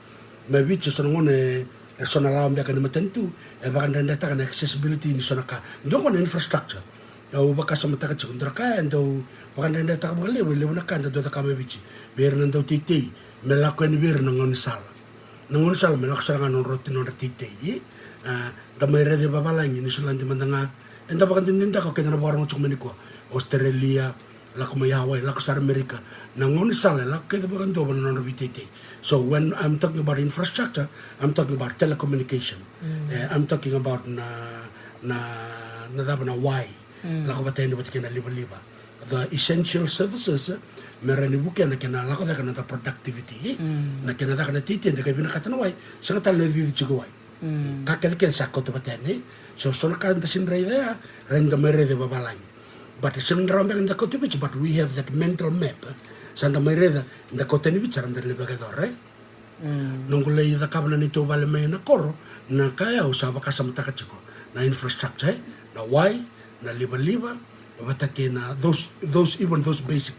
Mai Viti so na gauna e so na lawa beka ni matanitu e vakadredretaka na accessibility ni so na ka. Dua qo na infrastructure. Au vakasamataka tiko dua na ka e dau vakadredretaka vakalevu e levu na ka eda dau cakava mai Viti vei ira na dauteitei, me lako yani vei ira na gaunisala. Na gaunisala me lako sara ga na nodra teitei. Da mai raica e vavalagi, Niusiladi mada ga eda vakadinadinataka o keda na vakarogo tiko mai nikua. Australia, lako mai Hawaii, lako sara Amerika. Na gaunisala e lako kece vakadodonu na nodra veiteitei. So when I'm talking about infrastructure, I'm talking about telecommunication. I'm talking about na, na, na cava, na wai. Lako vata yani vata kei na livaliva. The essential services, me rawa ni vukea na kena lako cake na noda productivity. Na kena caka na teitei, da kai vinakata na wai, sega tale na cici tiko wai. Ka kece kece sa kauta vata yani. So so na ka da sega ni raica ya, rawa ni da mai raica e vavalagi. But sega ni rawa beka ni da kauta Viti, but we have that mental map. Sa da mai raica, da kauta yani Viti, sa ra da lai vakayacora e. Noqu lai cakava na neitou vale mai na koro, na ka ya au sa vakasamataka tiko na infrastructure e, na wai, na livaliva, vata kei na those, those, even those basic,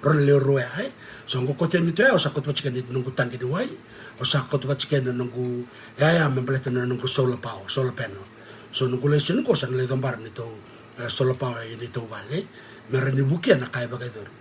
rau na lewe rua ya e. So qo kauta yani tu ya, au sa kauta vata tiko na noqu taqi ni wai, au sa kauta vata tiko na noqu yaya me baleta na noqu solar power, solar panel. So noqu lai sega ni, qo sa na lai cabora neitou solar power e neitou vale, me rawa ni vukea na ka e vakayacori.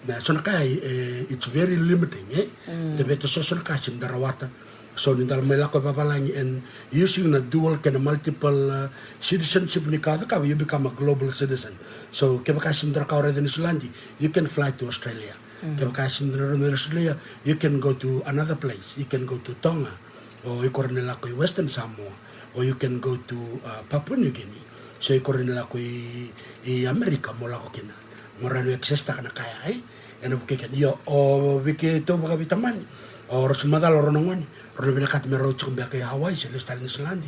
Na so na ka e, it's very limiting e. Da veta so, so na ka sega ni da rawata. So ni da mai lako e vavalagi and using na dual kei na multiple citizenship ni ka cakava, you become a global citizen. So kevaka sega ni da raica Niusiladi, you can fly to Australia. Kevaka sega ni da raica Australia, you can go to another place. You can go to Tonga. O iko rawa ni lako i Western Samoa, o you can go to Papua New Guinea. So iko rawa ni lako i Amerika mo lako kina, mo rawa ni access taka na ka ya e. Ena vukei keda. Io, o vei keitou vakaveitamani, o rau sa macala o rau na gone, rau na vinakata me rau tiko beka i Hawaii se lesu tale Niusiladi.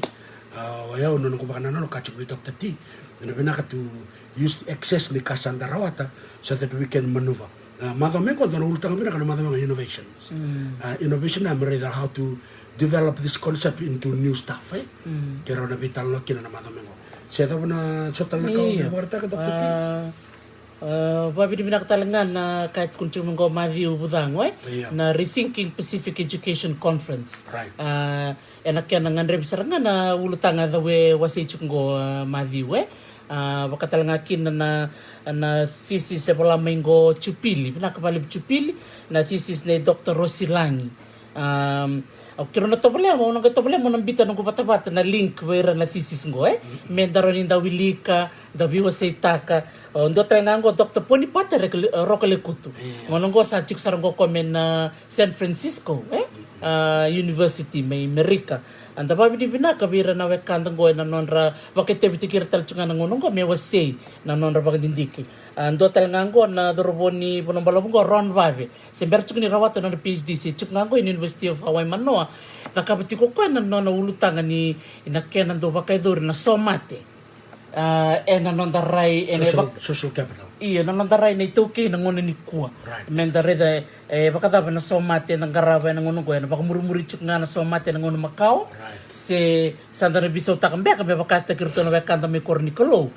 O yau na noqu vakanananu ka tiko vei Doctor T, ena vinaka to use access ni ka sa da rawata, so that we can maneuver. Macawa mai qo dua na ulutaga vinaka na macawa mai qo, innovations. Innovation na me raica how to develop this concept into new stuff e. Ke rau na veitalanoa kina na macawa mai qo. Se cava na so tale na ka o via vakaraitaka, Doctor T? Vavinavinaka tale ga na ka e tukuni tiko mai qo Maciu Vucago e, na Rethinking Pacific Education Conference. Ena kena gadrevi sara ga na ulutaga e cau e wasei tiko qo, Maciu e. Vaka tale ga kina na, na thesis e vola mai qo Jupili, vinaka vakalevu Jupili, na thesis nei Doctor Rosi Lagi. Au keirau na tovolea, au na qai tovolea mo na biuta noqu vatavata na link vei ira na thesis qo e, me da rawa ni da wilika, da veiwaseitaka. O dua tale ga qo Doctor Ponipata Rokolekutu. Gauna qo sa tiko sara qo o koya mai na San Francisco e, University mai Amerika. Da vavinavinaka vei ira na wekada qo ena nodra vakaitavitaki ira tale tiko ga na gauna qo me wasei na nodra vakadidike. Dua tale ga qo na cauravou ni Vanua Balavu qo, Ron Vave. Se bera tiko ni rawata na nona PhD, se tiko ga qo ena University of Hawaii Manoa. Cakava tiko o koya na nona ulutaga ni na kena dau vakayacori na somate. Ena noda rai, ena social capital. Io, na noda rai na iTaukei na gauna nikua. Me da raica e vakacava na somate eda qarava ena gauna qo, ena vakamurimuri tiko ga na somate ena gauna makawa. Se sa da na veisautaka beka me vakataki iratou na wekada mai koro ni Kalou.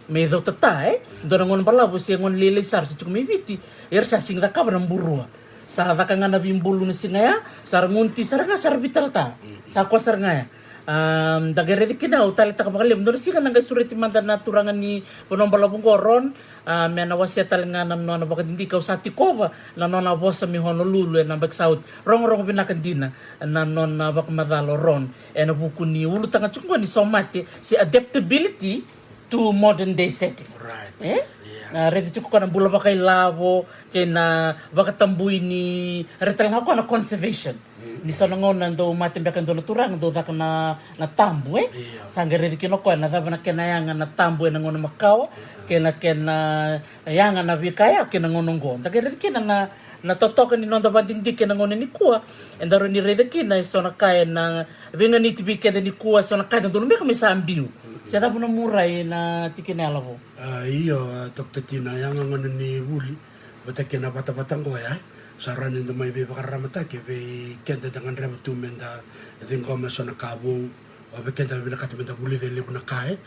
Me cautata e dua na gauna balavu se gauna lailai sara se tiko mai Viti, era sa sega ni cakava na burua. Sa caka ga na veibulu na siga ya, sa ra gunu ti sara ga, sa ra veitalata. Sa koya sara ga ya. A, da qai raici kina, au taleitaka vakalevu dua na siga na qai sureti mada na turaga ni vanua balavu qo o Ron, a, me na wasea tale ga na nona vakadidike. Au sa tikova na nona vosa mai Honolulu ena yabaki sa oti. Rogorogo vinaka dina na nona vakamacala o Ron ena vuku ni ulutaga tiko qo ni somate se adaptability to modern day setting. Right. E? Yeah. Na raici tiko koya na bula vakailavo kei na vakatabui ni, raici tale ga koya na conservation. Ni so na gauna dau mate beka e dua na turaga, dau caka na, na tabu, e? Io. Sa qai raici kina o koya na cava na kena yaga na tabu ena gauna makawa, kei na kena yaga na veika ya kei na gauna oqo. Da qai raici kina na, na totoka ni noda vakadidike ena gauna nikua. Eda rawa ni raica kina e so na ka ena veiganiti vei keda nikua, e so na ka eda dau lubeka me sa biu. Se cava na murai na tikina yalo vou? A, io, a, Doctor Tina, yaga gauna ni vuli vata kei na vatavata qo ya, e? Sa rawa ni da mai veivakararamataki vei keda da gadreva tu me da ciqoma e so na ka vou. O vei keda vinakata me da vulica e levu na ka, e?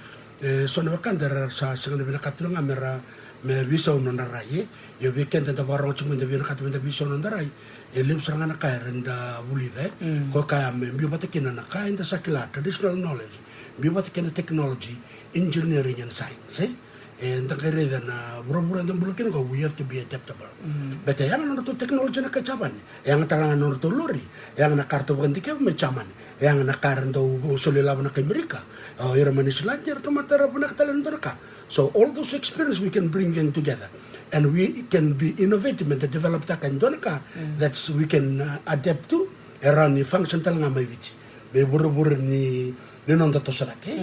E so na wekada era sa sega ni vinakata tu ga me ra, me veisau nodra rai, e? Io, vei keda da vakarogo tiko me da vinakata me da veisau nodra rai, e levu sara ga na ka era da vulica, e? Ko kaya me biu vata kina na ka eda sa kila, traditional knowledge, biu vata kina technology, engineering and science, e? E, da qai raica na vuravura eda bula kina qo, we have to be adaptable. Beta e yaga na nodratou technology na kai Japani, e yaga tale ga na nodratou lori, e yaga na ka ratou vakadikevi mai Jamani, e yaga na ka era dau soli lavo na kai Amerika, o ira mai Niusiladi, eratou mata ra vinaka tale na dua na ka. So all those experience we can bring them together and we can be innovative me da develop taka e dua na ka that's we can, uh, adapt to, e rawa ni function tale ga mai Viti me vuravura ni, ni noda toso cake.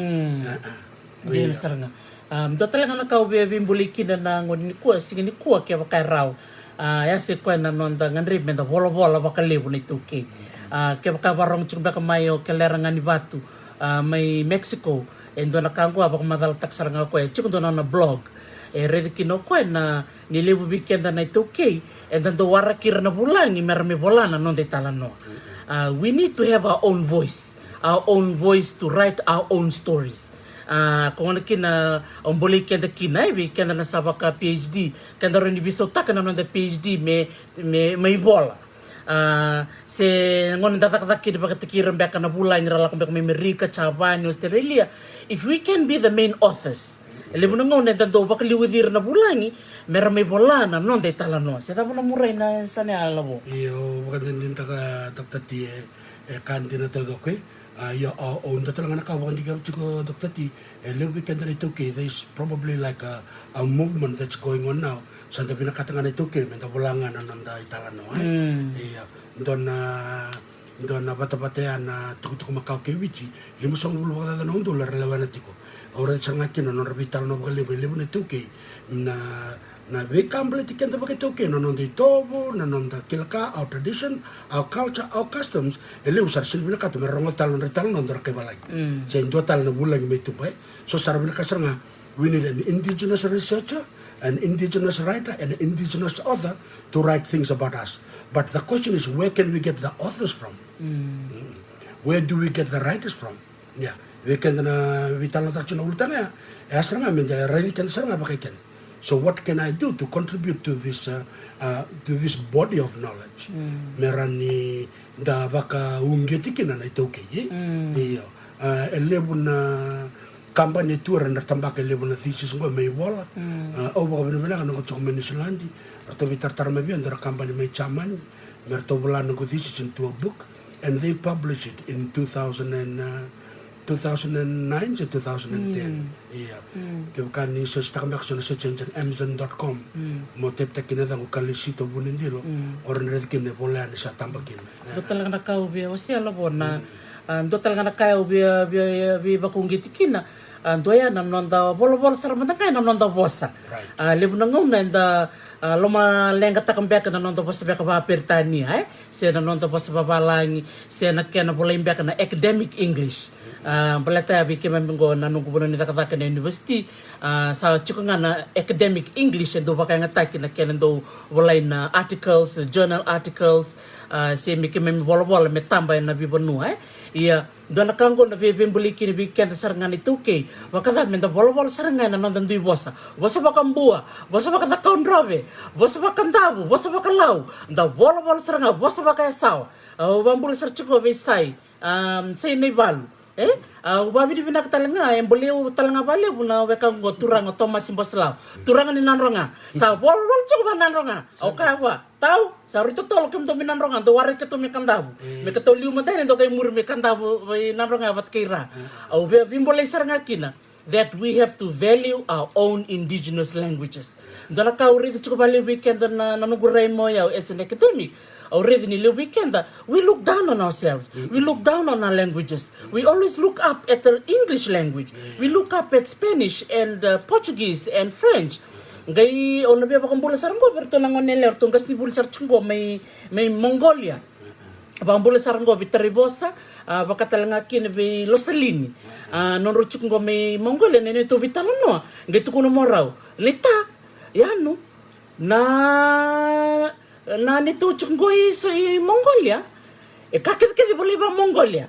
Dina sara ga. A, dua tale ga na ka au via veibulai kina na gauna nikua, siga nikua, kevaka e rawa. A, ya se koya na noda gadrevi me da volavola vakalevu na iTaukei. A, kevaka e vakarogo tiko beka mai o Kelera Ganivatu, a, mai Mexico, e dua na ka oqo a vakamacalataka sara ga o koya, e tiko dua na nona blog. E raici kina o koya na ni levu vei keda na iTaukei eda dau waraki ira na vulagi me ra mai vola na noda italanoa. A, we need to have our own voice, our own voice to write our own stories. A, ko gona kina au bolei keda kina, e, vei keda na sa vaka PhD, keda rawa ni veisautaka na noda PhD me, me, me ivola. A, se gona da cakacaka kina vakataki ira beka na vulagi ra lako beka mai Amerika, Japani, Australia. If we can be the main authors, e levu na gauna eda dau vakaliuci ira na vulagi me ra mai vola na noda italanoa. Se cava na murai na sani a lavo? Io, vakadinadinataka Doctor T, e, e ka dina taucoko, e. A, io, o, o dua tale ga na ka au vakadikevi tiko, Doctor T, e levu vei keda na iTaukei, there is probably like a, a movement that's going on now. Sa da vinakata ga na iTaukei me da vola ga na noda italanoa, e. Io, dua na, dua na vatavata ya na tukutuku makawa kei Viti, limasagavulu vakacaca na udolu era lewena tiko. Au raica sara ga kina na nodra veitalanoa vakalevu e levu na iTaukei, na, na veika baleti keda vakaitaukei, na noda itovo, na noda kila ka, our tradition, our culture, our customs. E levu sara sega ni vinakata me ra rogoca tale na nodra italanoa na nodra kai valagi se dua tale na vulagi mai tuba, e. So sa ra vinakata sara ga, we need an indigenous researcher, an indigenous writer and an indigenous author to write things about us. But the question is, where can we get the authors from? Where do we get the writers from? Ia, vei keda na veitalanoataka tiko na ulutaga ya, e a sara ga me da raici keda sara ga vakai keda. So what can I do to contribute to this, uh, uh, to this body of knowledge? Me rawa ni da vakauqeti kina na iTaukei, e? Io. Uh, e levu na kabani e tu era na tabaka e levu na thesis qo me ivola. Uh, au vakavinavinaka na noqu tiko mai Niusiladi, ratou veitaratara mai vei au e dua na kabani mai Jamani me ratou vola na noqu thesis into a book. And they published it in two thousand and, uh, two thousand and nine se two thousand and ten. Ia. Kevaka ni sositaka beka so na search engine, amazon dot com, mo type-taka kina na yacaqu, Kalisito Vunidilo, o ra na raica kina e vola yani sa taba kina. Dua tale ga na ka au via wasea lavo na, a, dua tale ga na ka au via, via, via vakauqeti kina. A, dua ya na noda volavola sara mada ga ena noda vosa. A, levu na gauna eda, a, lomaleqataka beka na noda vosa beka vakaperitania, e? Se na noda vosa vavalagi, se na kena volai beka na academic English. A, baleta ya vei keimami qo na noqu vanua ni cakacaka na university, a, sa tiko ga na academic English e dau vakayagataki na kena dau volai na articles, journal articles, a, se me keimami volavola me taba ena veivanua, e? Ia, dua na ka qo na via veibulai kina vei keda sara ga na iTaukei. Vakacava me da volavola sara ga ena noda dui vosa. Vosa vakabua, vosa vakacakaudrove, vosa vakadavu, vosa vakalau. Da volavola sara ga, vosa vakayasawa. Au vakabula sara tiko vei Sai, a, Sai Naivalu. E? Au vavinavinaka tale ga, e bolei au tale ga valevu na weka qo, turaga o Tomasi Bosilava. Turaga ni Nadroga. Sa volavola tiko va Nadroga. Au kaya vua, tau, sa rui totolo kemudou mai Nadroga, dou warai keitou mai Kadavu. Me keitou liu mada yani, dou qai muri mai Kadavu, mai Nadroga vata kei ira. Au via veibolei sara ga kina that we have to value our own indigenous languages. Dua na ka au raica tiko valevu vei keda na, na noqu rai mai au as an academic. Au raica ni levu vei keda, we look down on ourselves. We look down on our languages. We always look up at the English language. We look up at Spanish and, uh, Portuguese and French. Qai au na via vakabula sara qo vei ratou na gone yalewa, ratou qasenivuli sara tiko qo mai, mai Mongolia. Vakabula sara qo vei Taraivosa, a, vaka tale ga kina vei Losalini. A, nodrau tiko qo mai Mongolia, na neitou veitalanoa. Qai tukuna mo rau, Leta, Yanu, na, na neitou tiko qo i so i Mongolia, e ka kecekece volai va Mongolia.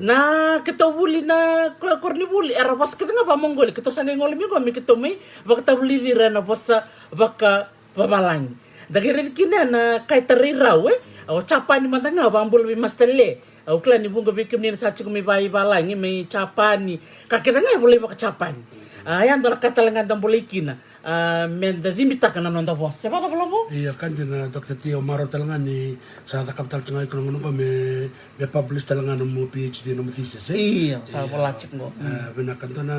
Na keitou vuli na ko-, koronivuli, era vosa kece ga va Mongolia, keitou sa qai gole mai qo me keitou mai vakatavulici ira ena vosa vakavavalagi. Da qai raica kina na ka e tarai rau, e? O Japani mada ga, au vakabula vei Master Le. Au kila ni vuqa vei kemuni na sa tiko mai vaivalagi, mai Japani. Ka kece ga e volai vaka-Japani. A, ya dua na ka tale ga da bolei kina. A, meda cibitaka na noda vosa. Se vakacava, Lavo? Ia, ka dina, Doctor T, au marau tale ga ni sa cakava tale tiko ga iko na gauna qo me, me publish tale ga na nomu PhD, nomu thesis, e? Ia, sa vola tiko qo. A, vinaka, dua na,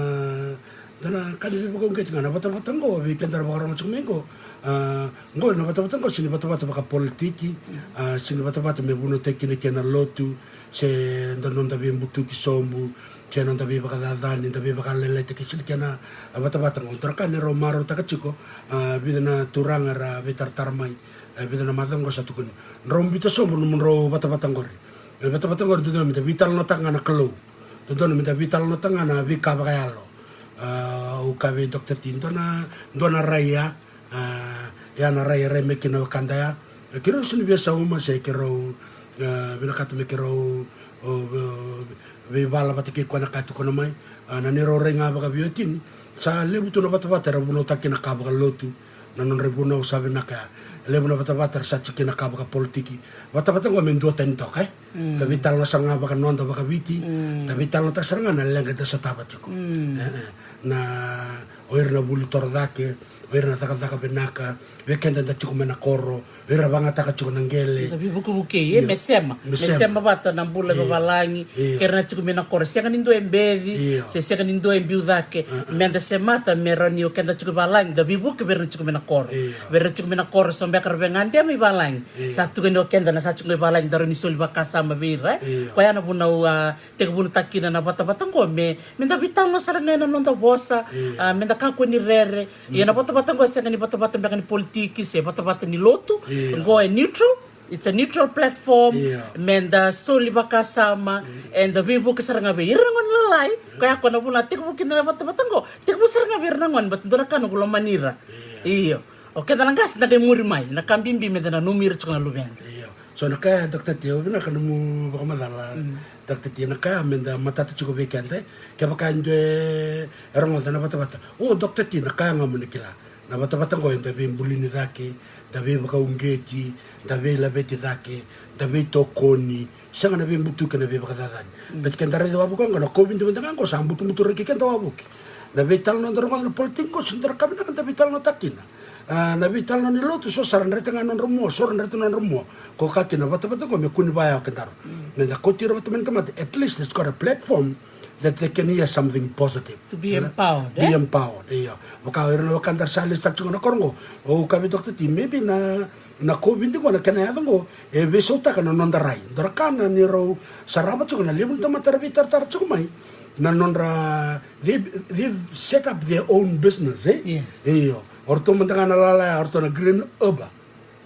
dua na ka ni veivakauqeti ga na vatavata qo, vei keda ra vakarorogo tiko mai qo. A, qo na vatavata qo, sega ni vatavata vakapolitiki, a, sega ni vatavata me vunautaki kina kena lotu, se da noda veibutuki sobu, kei na noda veivakacacani, da veivakalailai, kei sega ni kena vatavata qo. Dua na ka ni rau marautaka tiko, a, vica na turaga era veitaratara mai, e, vica na macawa qo sa tukuni. Drau biuta sobu nomudrau vatavata qori. E, vatavata qori dodonu meda veitalanoataka ga na Kalou. Dodonu meda veitalanoataka ga na veika vakayalo. A, au kaya vei Doctor T, dua na, dua na rai ya, a, ya na rai, rai mai kina wekada ya. E, keirau sega ni via sauma se keirau, a, vinakata me keirau, o, o, veivala vata kei koya na ka e tukuna mai. A, na neirau rai ga vakaveiwatini. Sa levu tu na vatavata era vunautaka kina ka vakalotu. Na nodra ivunau sa vinaka ya. Levu na vatavata era sa tiko kina ka vakapolitiki. Vatavata qo me duatani toka, e? Da veitalanoa sara ga vakanoda vakaviti. Da veitalanoataka sara ga na leqa da sotava tiko. E, e. Na, o ira na vuli toro cake, o ira na cakacaka vinaka, vei keda da tiko mai na koro, o ira vagataka tiko na qele. Da veivukevukei, e, me sema. Me sema vata na bula vavalagi, kei ira na tiko mai na koro. Sega ni dua e beci, se sega ni dua e biu cake. Meda semata me rawa ni o keda tiko i valagi, da veivuke vei ira na tiko mai na koro. Vei ira na tiko mai na koro, so beka ra via gade mai valagi. Sa tukuni o keda na sa tiko i valagi, da rawa ni soli vakasama vei ira, e. Koya na vuna au, a, tekivunataka kina na vatavata qo me, meda veitalanoa sara ga ena noda vosa, a, meda kakua ni rere. Ia na vatavata qo e sega ni vatavata beka ni politiki se vatavata ni lotu. Qo e neutral. It's a neutral platform. Meda soli vakasama, eda veivuke sara ga vei ira na gone lalai. Koya qo na vuna tekivu kina na vatavata qo. Tekivu sara ga vei ira na gone, but dua na ka noqu lomani ira. Io. O keda na qase da qai muri mai, na ka bibi meda nanumi ira tiko na luveda. Io. So na ka ya, Doctor T, au vinaka nomu vakamacala, Doctor T, na ka ya meda matata tiko vei keda, e. Kevaka e dua e rogoca na vatavata. O, Doctor T, na ka ya ga mo ni kila. Na vatavata qo eda veibuli ni cake, da veivakauqeti, da veilaveti cake, da veitokoni, sega na veibutuki, na veivakacacani. Baleta keda raica wavoki qo na COVID mada ga qo sa butubuturaki keda wavoki. Na veitalanoa da rogoca na politiki qo, sega ni dua na ka vinaka da veitalanoataka kina. A, na veitalanoa ni lotu, so sa ra dreta ga nodra mua, so ra dreta nodra mua. Ko ka kina vatavata qo me kua ni vaya o kedaru. Meda kauti ira vata mai na tamata, at least it's got a platform that they can hear something positive. To be empowered, e? Be empowered, io. Vaka o ira na wekada ra sa lesu tale tiko na koro qo. Au kaya vei Doctor T, maybe na, na COVID qo, na kena yaco qo, e veisautaka na noda rai. Dua na ka na neirau sarava tiko na levu na tamata ra veitaratara tiko mai. Na nodra, they, they've set up their own business, e? Yes. Io. O ratou mada ga na lala ya, o ratou na Green Uber.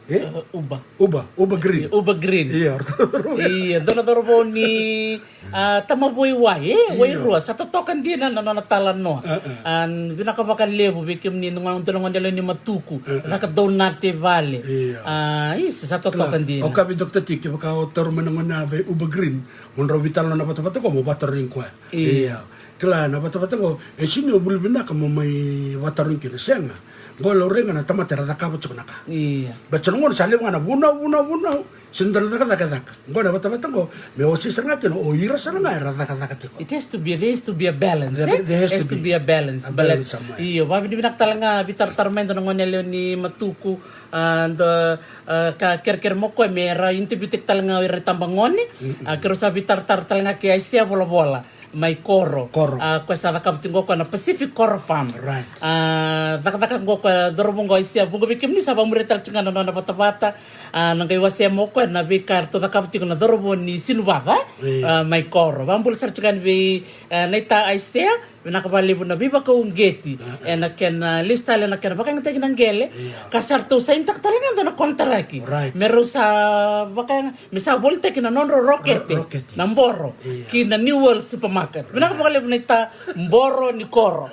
E? Uh, Uber. Uber, Uber Green. Uber Green. Io, o ratou. Io, dua na cauravou ni, a, Tamavua Wai, e? Io. Wairua, sa totoka dina na nona talanoa. A, vinaka vakalevu vei kemuni na gone, dua na gone yalewa ni Matuku. Caka dou na tevale. Io. A, isi, sa totoka dina. Au kaya vei Doctor T, kevaka o taura mai na gone ya vei Uber Green, mo drau veitalanoa na vatavata qo, mo vatarogi koya. Io. Io. Kila na vatavata qo, e sega ni o vuli vinaka mo mai vatarogi kina, sega. Qo e laurai ga na tamata era cakava tiko na ka. Ia. Baleta na gauna sa levu ga na vunau, vunau, vunau. Se dua na cakacaka e caka. Qo na vatavata qo, me osi sara ga kina o ira sara ga era cakacaka tiko. It has to be, there has to be a balance, there, eh? There has to be a balance. A balance somewhere. Io, vavinavinaka tale ga, veitaratara mai dua na gone yalewa ni Matuku, a, dua, a, ka kerekere mo koya me ra interview taki tale ga o ira e tabagone. Mm-mm. A, keirau sa veitaratara tale ga kei Aisea Volavola mai Koro. Koro. A, koya sa cakava tiko qo koya na Pacific Koro Farm. Right. A, cakacaka qo koya, cauravou qo Aisea, vuqa vei kemuni sa vakamuria tale tiko ga na nona vatavata. A, na qai wasea mo koya na veika eratou cakava tiko na cauravou ni Sinuvaca, e? Io. A, mai Koro. Vakabula sara tiko ga yani vei, e, naita Aisea, vinaka vakalevu na veivakauqeti. E, e. Ena kena, a, lesu tale ena kena vakayagataki na qele. Io. Ka sa ratou sainitaka tale ga dua na konitaraki. Right. Me rau sa vakayaga, me sa volitaki na nodrau rokete. Ro-, rokete. Na Boro. Io. Ki na New World Supermarket. Vinaka vakalevu naita Boro ni Koro.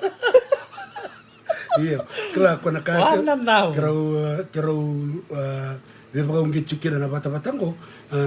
Io, kila ko na ka ke-, keirau, e, keirau, e, veivakauqeti tiko kina na vatavata qo, e,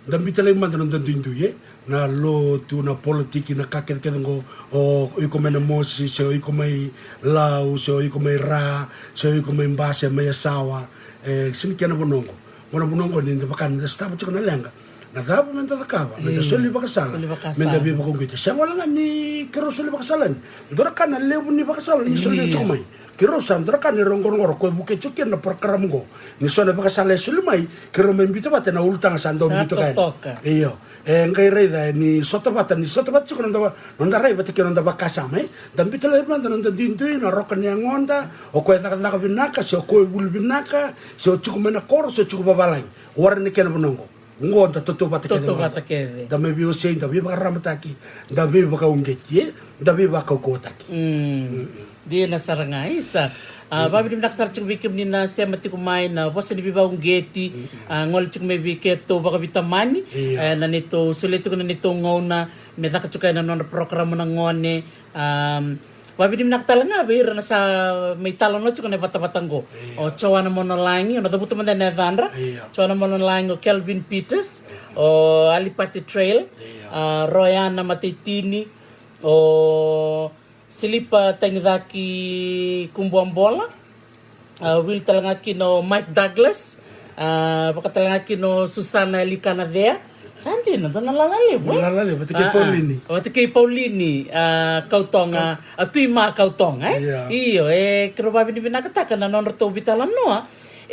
da biuta laivi mada na noda duidui, e? Na lotu, na politiki, na ka kecekece qo, o iko mai Namosi, se o iko mai Lau, se o iko mai Ra, se o iko mai Ba, se mai Yasawa, e, sega ni kena vanua qo. Qo na vanua qo ni da vaka ni da sotava tiko na leqa. Na cava me da cakava, me da soli vakasala, soli vakasala, me da veivakauqeti. Sega wale ga ni keirau soli vakasala yani. Dua na ka na levu ni vakasala ni soli tiko mai. Keirau sa dua na ka ni rau qoroqoro, ko e vukei tiko kina na program qo. Ni so na vakasala e soli mai, keirau mai biuta vata ena ulutaga sa dau biuta toka yani. Io. E qai raica ni sota vata, ni sota vata tiko na noda, noda rai vata kei na noda vakasama, e? Da biuta laivi mada na noda duidui, na roka ni yagoda, o koya e cakacaka vinaka, se o koya e vuli vinaka, se o tiko mai na koro, se o tiko vavalagi. Warai ni kena vanua qo. Qo da tautauvata kece mada. Tautauvata kece. Da mai veiwasei, da veivakararamataki, da veivakauqeti, e? Da veivakaukauwataki. Mm. Mm-mm. Dina sara ga, isa. A, vavinavinaka sara tiko vei kemuni na sema tiko mai na vosa ni veivakauqeti. Mm-mm. A, gole tiko mai vei keitou vakaveitamani. Io. E, na neitou solia tiko na neitou gauna me caka tiko ena nodra program na gone. Am, vavinavinaka tale ga vei ira na sa mai talanoa tiko na vatavata qo. Io. O Joana Monolagi, o na cavuta mada na yacadra. Io. Joana Monolagi, o Kelvin Peters, io, o Alipati Trail, io, a, Royana Mataitini, o Silipa Tagicaki Kubuabola, a, Will tale ga kina o Mike Douglas, a, vaka tale ga kina o Susana Likanacea. Sa dina, dua na lala levu, e? Lala levu, vata kei, a, a, Paulini. Vata kei Paulini, a, Kautoga, a, Tui Ma Kautoga, e? Io. Io, e, keirau vavinavinakataka na nodratou veitalanoa.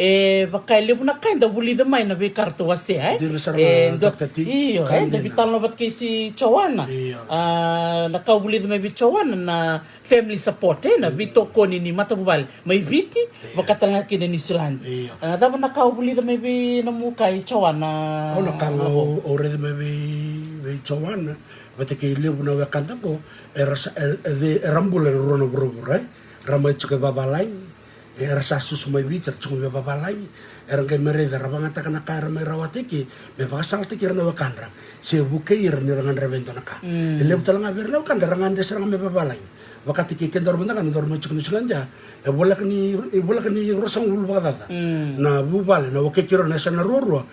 E, vaka e levu na ka eda vulica mai na veika ratou wasea, e? Dina sara ga, e, dua, Doctor T. Io, e, eda veitalanoa vata kei si Joana. Io. A, na ka au vulica mai vei Joana na family support, e, na veitokoni ni matavuvale mai Viti, io, vaka tale ga kina Niusiladi. Io. A, cava na ka o vulica mai vei nomu kai Joana? Au na ka ga au, au raica mai vei, vei Joana, vata kei levu na wekada qo, era sa, e, e, era bula ena rua na vuravura, e? Ra mai tiko e vavalagi, era sa susu mai Viti, ra tiko mai vavalagi, era qai mai raica, ra vagataka na ka era mai rawata eke, me vakasalataki ira na wekadra, se vukei ira ni ra gadreva e dua na ka. Mm. E levu tale ga vei ira na wekadra, ra gadreva sara ga me vavalagi. Vakataki kedaru mada ga na daru mai tiko Niusiladi ya, e voleka ni, e voleka ni ruasagavulu vakacaca. Mm. Na vuvale, na wekei keirau na yasana ruarua,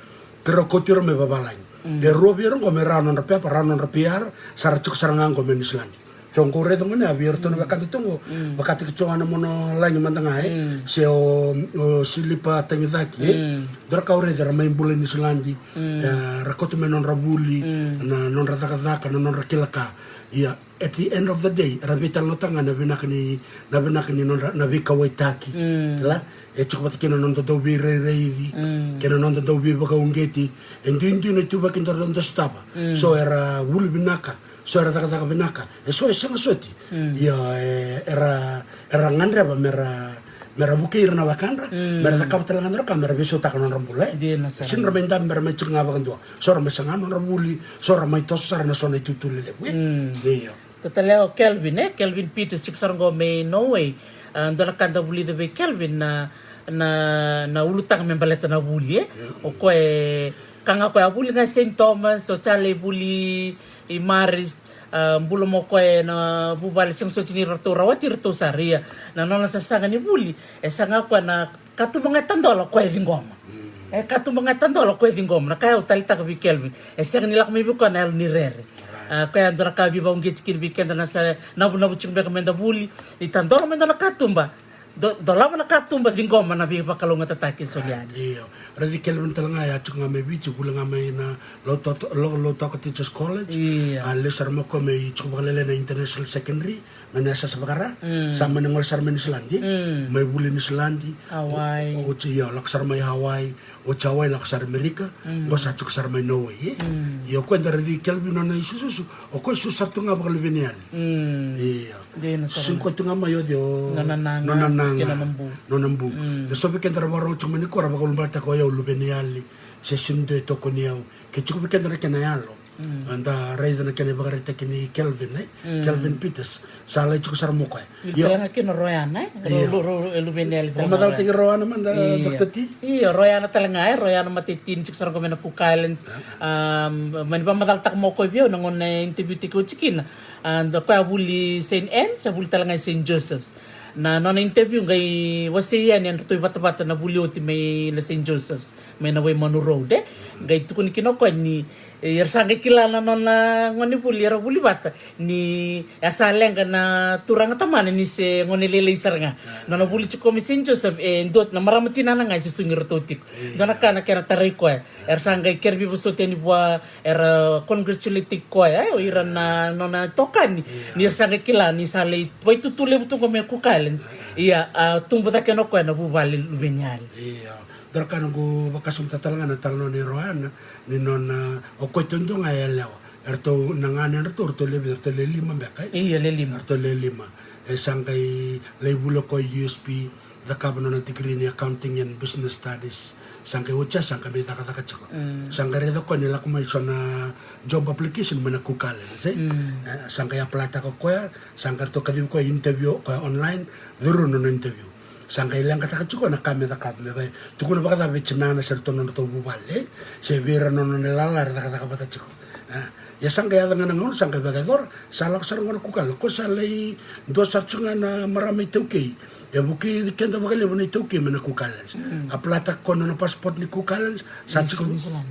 keirau kauti ira mai vavalagi. Mm. E rua vei ira qo me rawa nodra pepa, rawa nodra P R, sa ra tiko sara ga qo mai Niusiladi. So qo au raica gona ya vei iratou na wekada tu qo, mm, vakataki Joana Monolagi mada ga, e? Mm. Se o, o Silipa Tagicaki, e? Mm. Dua na ka au raica era mai bula e Niusiladi, mm, e, ra kauta mai nodra vuli, mm, na nodra cakacaka, na nodra kila ka. Ia, at the end of the day, era veitalanoataka ga na vinaka ni, na vinaka ni nodra, na veikauwaitaki. Mm. Kila? E tiko vata kei na noda dau veirairaici, mm, kei na noda dau veivakauqeti. E duidui na ituvaki da, da sotava. Mm. So era vuli vinaka, so era cakacaka vinaka, e so e sega soti. Mm. Ia, e, era, era gadreva me ra, me ra vukei ira na wekadra, mm, me ra cakava tale ga na nodra ka, me ra veisautaka na nodra bula, e. Dina sara. Sega ni ra mai dabe me ra mai tiko ga vakadua. So ra mai saga na nodra vuli, so ra mai toso sara ena so na itutu lelevu, e. Mm. Io. Totale o Kelvin, e? Kelvin Peters, tiko sara qo mai Norway. A, dua na ka da vulica vei Kelvin na, na, na ulutaga me baleta na vuli, e? Mm. O koya e, ka ga koya a vuli ga e Saint Thomas, o Charlie e vuli i Marist, a, bula mo koya ena vuvale sega soti ni ratou rawati iratou sara, ia na nona sasaga ni vuli, e saga koya na katuba ga e tadola o koya e ciqoma. Mm. E katuba ga e tadola o koya e ciqoma. Na ka ya au taleitaka vei Kelvin, e sega ni lako mai vei koya na yalo ni rere. Right. A, koya e dua na ka veivakauqeti kina vei keda na sa navunavu tiko beka me da vuli, ni tadola mai dua na katuba, Do, dolava na katuba, ciqoma na veivakalougatataki e soli yani. Io. Raici Kelvin tale ga, e a tiko ga mai Viti, vuli ga mai na Lautoka, Lau-, Lautoka Teachers College. Io. A lesu sara mai o koya me tiko vakalailai na International Secondary, na ni a sasa vakara. Mm. Sa mani gole sara mai Niusiladi. Mm. Mai vuli Niusiladi. Hawaii. O, oti, io, lako sara mai Hawaii. Oti Hawaii, lako sara Amerika. Mm. Qo sa tiko sara mai Norway, e? Mm. Io, o koya da raici Kelvin nona isususu. O koya susu sara tu ga vakaluveni yali. Mm. Io. Dina sara. Susu ga tu ga mai o cei, o nona naga, nona naga, kei na nona bu. Nona bu. Mm. Da so vei keda ra vakarorogo tiko mai nikua ra vakaulubaletaka o yau luveni yali. Se sega ni dua e tokoni au. Ke tiko vei keda na kena yalo. Mm. Da raica na kena ivakaraitaki ni Kelvin, e? Mm. Kelvin Peters. Sa lai tiko sara mai o koya. Io. Tale ga kina o Royana, e? Io. Ro-, ro-, ro-, e luveni yali tale ga. Vakamacalataki Royana mada, io. Doctor T? Io, Royana tale ga, e? Royana Mataitini, tiko sara qo mai na Cook Islands. Ah, ah. Um, mani vakamacalataka mai o koya vei au na gauna e interview-taki oti kina. A, da koya a vuli Saint Anne's, a vuli tale ga i Saint Joseph's. Na nona interview qai wasei yani e ratou ivatavata na vuli oti mai na Saint Joseph's, mai na Waimanu Road, e. Qai tukuni kina o koya ni, e, era sa qai kila na nona gone vuli, era vuli vata, ni a sa leqa na turaga tamana ni se gone lailai sara ga. Nona vuli tiko mai Saint Joseph, e dua na marama tinana ga e susugi iratou tiko. Dua na ka na kena tarai koya. Era sa qai kere veivosoti yani vua, era congratulate koya, e, o ira na nona itokani. Ia. Ni ra sa qai kila ni sa lai vaitutu levu tu qo mai Cook Islands. Ia, a tubu cake o koya na vuvale luveni yali. Ia. Dua na ka noqu vakasamataka tale ga na talanoa nei Royana, ni nona, o koya taudua ga e yalewa. Eratou na gane eratou, eratou le vica, eratou le lima beka, e? Ia, le lima. Eratou le lima. E sa qai lai vuli o koya i U S P, cakava nona degree ni Accounting and Business Studies. Sa qai oti ya, sa qai mai cakacaka tiko. Mm. Sa qai raica o koya ni lako mai so na job application mai na Cook Islands, e? Mm. E, sa qai apply-taka o koya, sa qai ratou kacivi koya interview o koya online, curu nona interview. Sa qai leqataka tiko na ka me cakava, me vaka, tukuna vakacava vei tinana se ratou nodratou vuvale, e? Se vei ira nona ilala era cakacaka vata tiko. E, ia sa qai yaco ga na gauna, sa qai vakayacora, sa lako sara qo na Cook Islands. Ko sa lai dua sara tiko ga na marama iTaukei. E vukei keda vakalevu na iTaukei mai na Cook Islands. Mm. Apply-taka o koya nona passport ni Cook Islands, sa tiko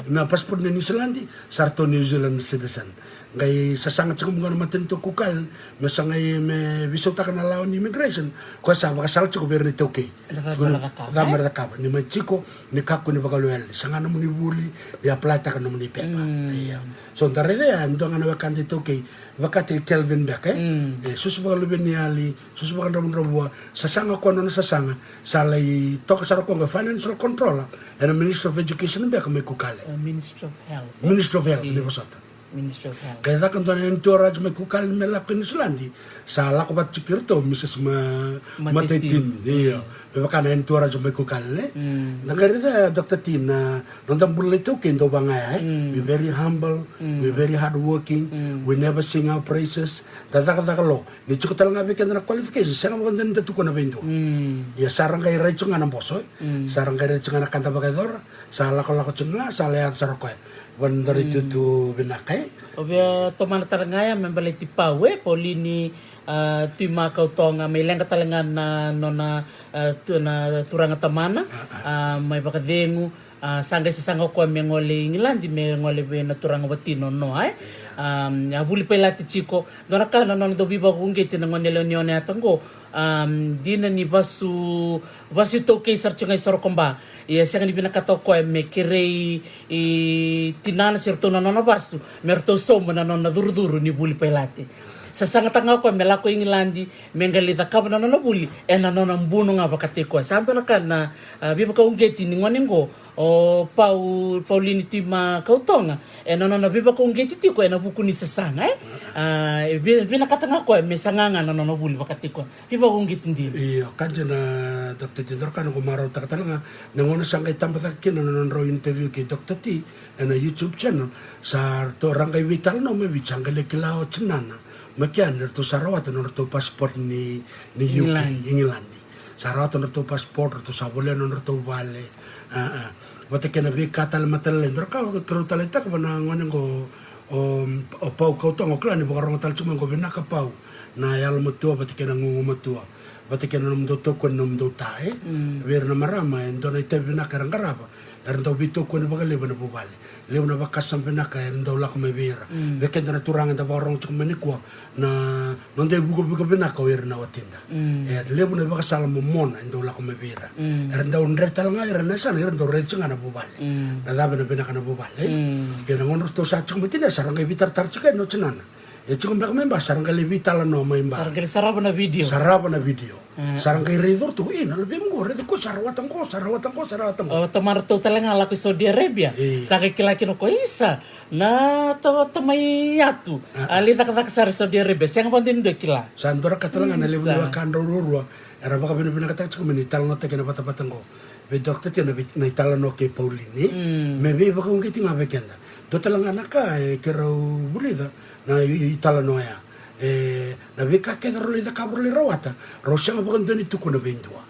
na passport ni New Zealand, sa ratou New Zealand citizen. Qai sasaga tiko mai qo na matanitu o Cook Islands, me sa qai me veisautaka na lawa ni immigration, koya sa vakasala tiko vei ira na iTaukei. Cava me ra cakava, ni mai tiko, ni kakua ni vakawelewele. Saga nomuni vuli, ni apply-taka nomuni pepa. Mm. Ia. So, da raica ya, e dua ga na wekada iTaukei, vakataki Kelvin beka, e? Mm. E, susu vakaluveniyali, susu vakadravudravua, sasaga o koya nona sasaga, sa lai toka sara o koya qo financial controller, ena Ministry of Education beka mai Cook Islands. Uh, Ministry of Health. Ministry of Health, ni vosota. Ministry of Health. Qai caka dua na entourage mai Cook Islands me lako i Niusiladi, sa lako vata tiko kei iratou Mrs Ma-, Mataitini. Mataitini, io. Me vaka na entourage mai Cook Islands, e? Mm. Da qai raica, Doctor T, na noda bula na iTaukei dau vaka ya, e? Mm. We very humble, mm, we very hardworking, mm, we never sing our praises. Da cakacaka lo. Ni tiko tale ga vei keda na qualification, sega vakadua ni da tukuna vei dua. Mm. Ia sa ra qai rai tiko ga na boso, e? Mm. Sa ra qai rai tiko ga na ka da vakayacora, sa lakolako tiko ga, sa lai yaco sara o koya. Vakadarei, mm, tutu vinaka, e? O via tomana tale ga ya me baleti Pau, e, Paulini, a, Tuima Kautoga, me leqa tale ga na nona, a, tu-, na turaga tamana, a, a, mai vakacegu, a, sa qai sasaga o koya me gole i Igiladi, me gole vei na turaga watina o Noa, e? A, a vuli pailate tiko, dua na ka na nona dau veivakauqeti na gone yalewa ni Oneata qo, a, dina ni vasu, vasu iTaukei sara tiko ga i Sorokoba. Ia sega ni vinakata o koya me kerei i tinana se ratou na nona vasu me ratou sauma na nona curucuru ni vuli pailate. Sasagataka ga o koya me lako i Igiladi me qai lai cakava na nona vuli ena nona buno ga vakataki koya. Sa dua na ka na, a, veivakauqeti ni gone qo, o Pau, Paulini Tuima Kautoga, ena nona veivakauqeti tiko ena vuku ni sasaga, e? A, e vi-, vinakata ga o koya me saga ga na nona vuli vakataki koya. Veivakauqeti dina. Io, ka dina, Doctor T, dua na ka noqu marautaka tale ga, na gauna sa qai tabacaka kina na nodrau interview kei Doctor T ena YouTube channel, sa ratou ra qai veitalanoa mai Viti, sa qai lai kila o tinana mai kea ni ratou sa rawata na nodratou passport ni, ni U K, Igiladi. Igiladi. Sa rawata na nodratou passport, ratou sa volea na nodratou vale. A, a. Vata kei na veika tale matailalai, dua na ka keirau taleitaka vua na gone qo, o, o Pau Kautoga, o kila ni vakarogo tale tiko mai qo, vinaka Pau, na yalomatua vata kei na gugumatua, vata kei na nomudou tokoni, nomudou ta, e? Mm. Vei ira na marama, e dua na itavi vinaka era qarava, Era dau veitokoni vakalevu ena vuvale. Levu na vakasama vinaka e dau lako mai vei ira. Vei keda na turaga eda vakarogo tiko mai nikua, na noda ivukavuka vinaka o ira na watida. E levu na ivakasala momona e dau lako mai vei ira. Era dau dre tale ga ira na yasana, ira dau raica tiko ga na vuvale. Na cava na vinaka na vuvale, e? Ia na gauna ratou sa tiko mai kina, sa ra qai veitaratara tiko kina o tinana. E tiko beka mai Ba, sa ra qai lai veitalanoa mai Ba. Sa ra qai lai sarava na vidio. Sarava na vidio. Sa ra qai raica o ratou, e, na luvemu qo, raica ko, sa rawata qo, sa rawata qo, sa rawata qo. O tamadratou tale ga lako i Saudi Arabia. Sa qai kila kina ko, isa, na ta, tamai Yatu. A lai cakacaka sara i Saudi Arabia, sega vakadua ni dua e kila. Sa dua na ka tale ga na levu ni wekada ruarua era vakavinavinakataka tiko me na italanoataki ena vatavata qo. Vei Doctor T na vei, na italanoa kei Pauline, me veivakauqeti ga vei keda. Dua tale ga na ka e keirau vulica na i, italanoa ya. E, na veika kece rau lai cakava, rau lai rawata, rau sega vakadua ni tukuna vei dua.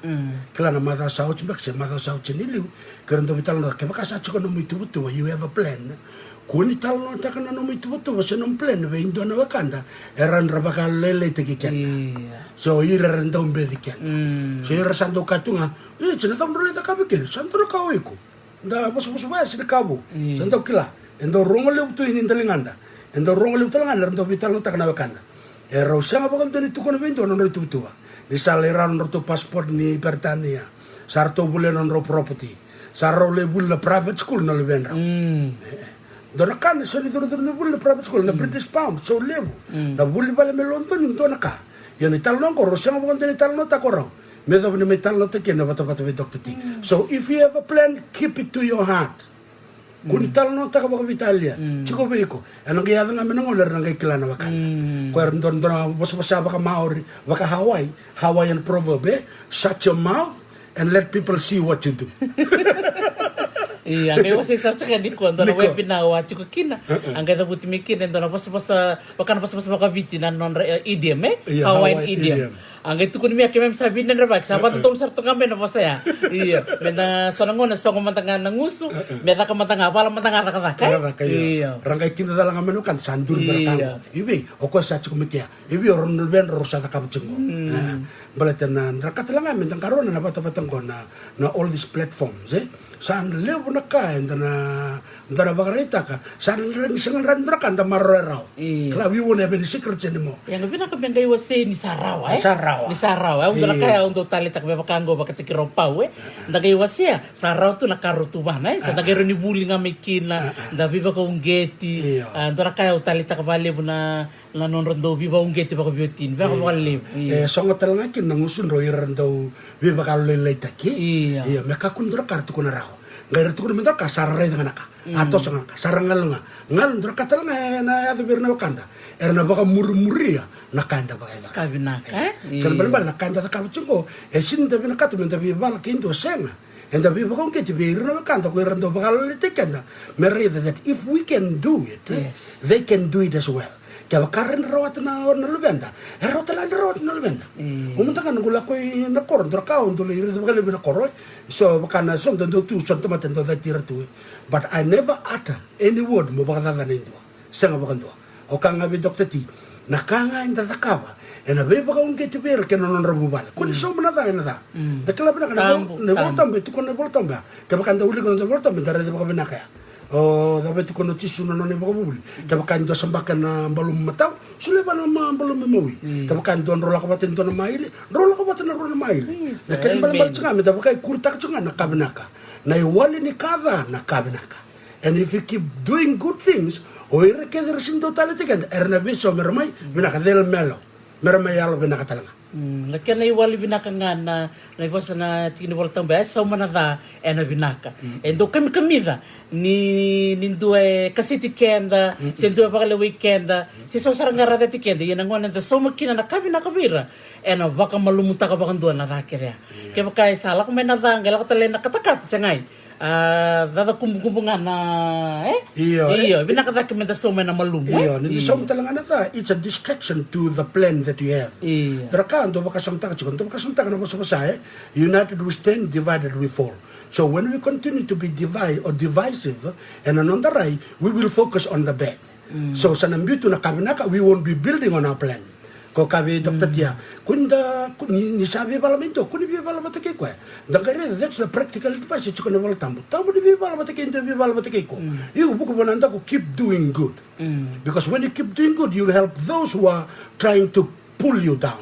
Kila na macawa sa oti beka se macawa sa oti ni liu, keirau dau veitalanoa, kevaka sa tiko nomu ituvatuva, you have a plan. Kua ni talanoataka na nomu ituvatuva se nomu plan vei dua na wekada e rawa ni ra vakalailaitaki keda. So ira era dau beci keda. So ira sa dau kaya tu ga, e, sa na cava drau lai cakava keri, sa dau na ka o iko. Da vosavosa vaya se na ka vou. Sa dau kila. E dau rogo levu tu i daligada. E dau rogo levu tale ga na era dau veitalanoataka na wekada. E rau sega vakadua ni tukuna vei dua na nodrau ituvatuva. Ni sa lai rawa na nodratou passport ni Peritania. Sa ratou volia na nodrau property. Sa rau lai vuli na private school na luvedrau. E, e. Dua na ka na so ni curucuru ni vuli na private school, na British pound, so levu. Na vuli vale mai Lodoni, dua na ka. Ia na italanoa qo, rau sega vakadua ni talanoataka o rau. Me yacova ni mai talanoataki ena vatavata vei Doctor T. So if you have a plan, keep it to your heart. Kua ni talanoataka vakaveitalia. Tiko vei iko. Ena qai yaco ga mai na gauna era na qai kila na wekada. Ko era dua, dua na vosavosa vaka-Maori, vaka-Hawaii, Hawaiian proverb, e? Shut your mouth and let people see what you do. Ia, a qai wasei sara tiko nikua, dua na webina au a tiko kina. A qai cavuti mai kina e dua na vosavosa, vaka na vosavosa vakaviti na nodra, e, idiom, e? Hawaiian idiom. A qai tukuni mai ya, keimami sa vidredrevaki, sa vakadodonu sara toka mai na vosa ya. Io, me na so na gauna sogo mada ga na gusu, me caka mada ga, vala mada ga cakacaka, e? Cakacaka, io. Ra qai kidacala ga mai na wekada, sa duri me ra ka qo. I vei, o koya sa tiko mai kea. I vei o rau na luvedrau rau sa cakava tiko qo. Baleta na dra ka tale ga me da qarauna na vatavata qo na, na all these platforms, e? Sa levu na ka eda na, da na vakaraitaka. Sa na dra ni sega dra ni dra ka da maroroya rawa. Kila, we won't have any secrets anymore. Ia, na vinaka me qai wasei ni sa rawa, e? Ni sa rawa. Ni sa rawa, e? Au dua na ka au dau taleitaka me vaka qo vakataki rau Pau, e? Da qai wasea, sa rawa tu na ka rau tuvana, e? Sa da qai rawa ni vuli ga mai kina, da veivakauqeti. A, dua na ka au taleitaka vakalevu na na nodra dau veivakauqeti vakaveiwatini, vaka vakalevu. E sogo tale ga kina na gusudrau ira dau veivakalailaitaki. Ia, me kakua ni dua na ka ra tukuna rawa. Qai ra tukuna me dua na ka sa ra raica ga na ka. A toso ga na ka, sa ra galu ga. Galu dua na ka tale ga ena yaco vei ira na wekada. Era na vakamurimuria na ka eda vakayacora. Ka vinaka, e? Kena ibalebale na ka eda cakava tiko qo, e sega ni da vinakata me da veivala kei dua, sega. Eda veivakauqeti vei ira na wekada ko ira dau vakalailaitaki keda. Me raica that if we can do it, they can do it as well. Kevaka era na rawata na, na luveda, e rawa tale ga ni rawata na luveda. O mada ga noqu lako i na koro, dua na ka au dau lai raica vakalevu i na koro, e. So vaka na so dau tu so na tamata dau cati ira tu, e. But I never utter any word mo vakacacana e dua. Sega vakadua. Au kaya ga vei Doctor T, na ka ga eda cakava ena veivakauqeti vei ira kei na nodra vuvale. Kua ni sauma na ca ena ca. Da kila vinaka na iVola Tabu e tukuna na iVola Tabu ya. Kevaka da wilika na noda iVola Tabu, da raica vakavinaka ya. O cava e tukuna o Jisu na nona ivakavuvuli? Kevaka e dua sabaka ena balumu matau, solia vua na balumu mawi. Kevaka e dua drau lako vata e dua na maile, drau lako vata na rua na maile. Na kena ibalebale tiko ga me da vakaikuritaka tiko ga na ka vinaka. Na iwali ni ka ca na ka vinaka. And if we keep doing good things, o ira kece era sega ni dau taleitaki keda, era na veisau me ra mai vinaka, they'll mellow. Me ra mai yalo vinaka tale ga. Na kena iwali vinaka ga na, na ivosa na tiki ni Vola Tabu, e sauma na ca ena vinaka. E dau kamikamica ni, ni dua e kaseti keda, se dua e vakalewai keda, se so sara ga e raica tiko keda. Ia na gauna eda sauma kina na ka vinaka vei ira, ena vakamalumutaka vakadua na ca kece ya. Kevaka e sa lako mai na ca, qai lako tale na katakata, segai. A, caca kubukubu ga na, e? Io, e? Io, vinaka cake me da sauma ena malumu, e? Io, ni da sauma tale ga na ca, it's a distraction to the plan that you have. Io. Dua na ka dau vakasamataka tiko, dau vakasamataka na vosavosa, e? United we stand, divided we fall. So when we continue to be divide or divisive, ena noda rai, we will focus on the bad. So sa na biu tu na ka vinaka, we won't be building on our plan. Ko kaya vei Doctor Tia, ko ni da, ko ni, ni sa veivala mai dua, ko ni veivala vata kei koya. Da qai raica, that's the practical advice e tiko ena iVolatabu. Tabu ni veivala vata kei dua, veivala vata kei koya. Io, vuku vua na daku, keep doing good. Because when you keep doing good, you'll help those who are trying to pull you down.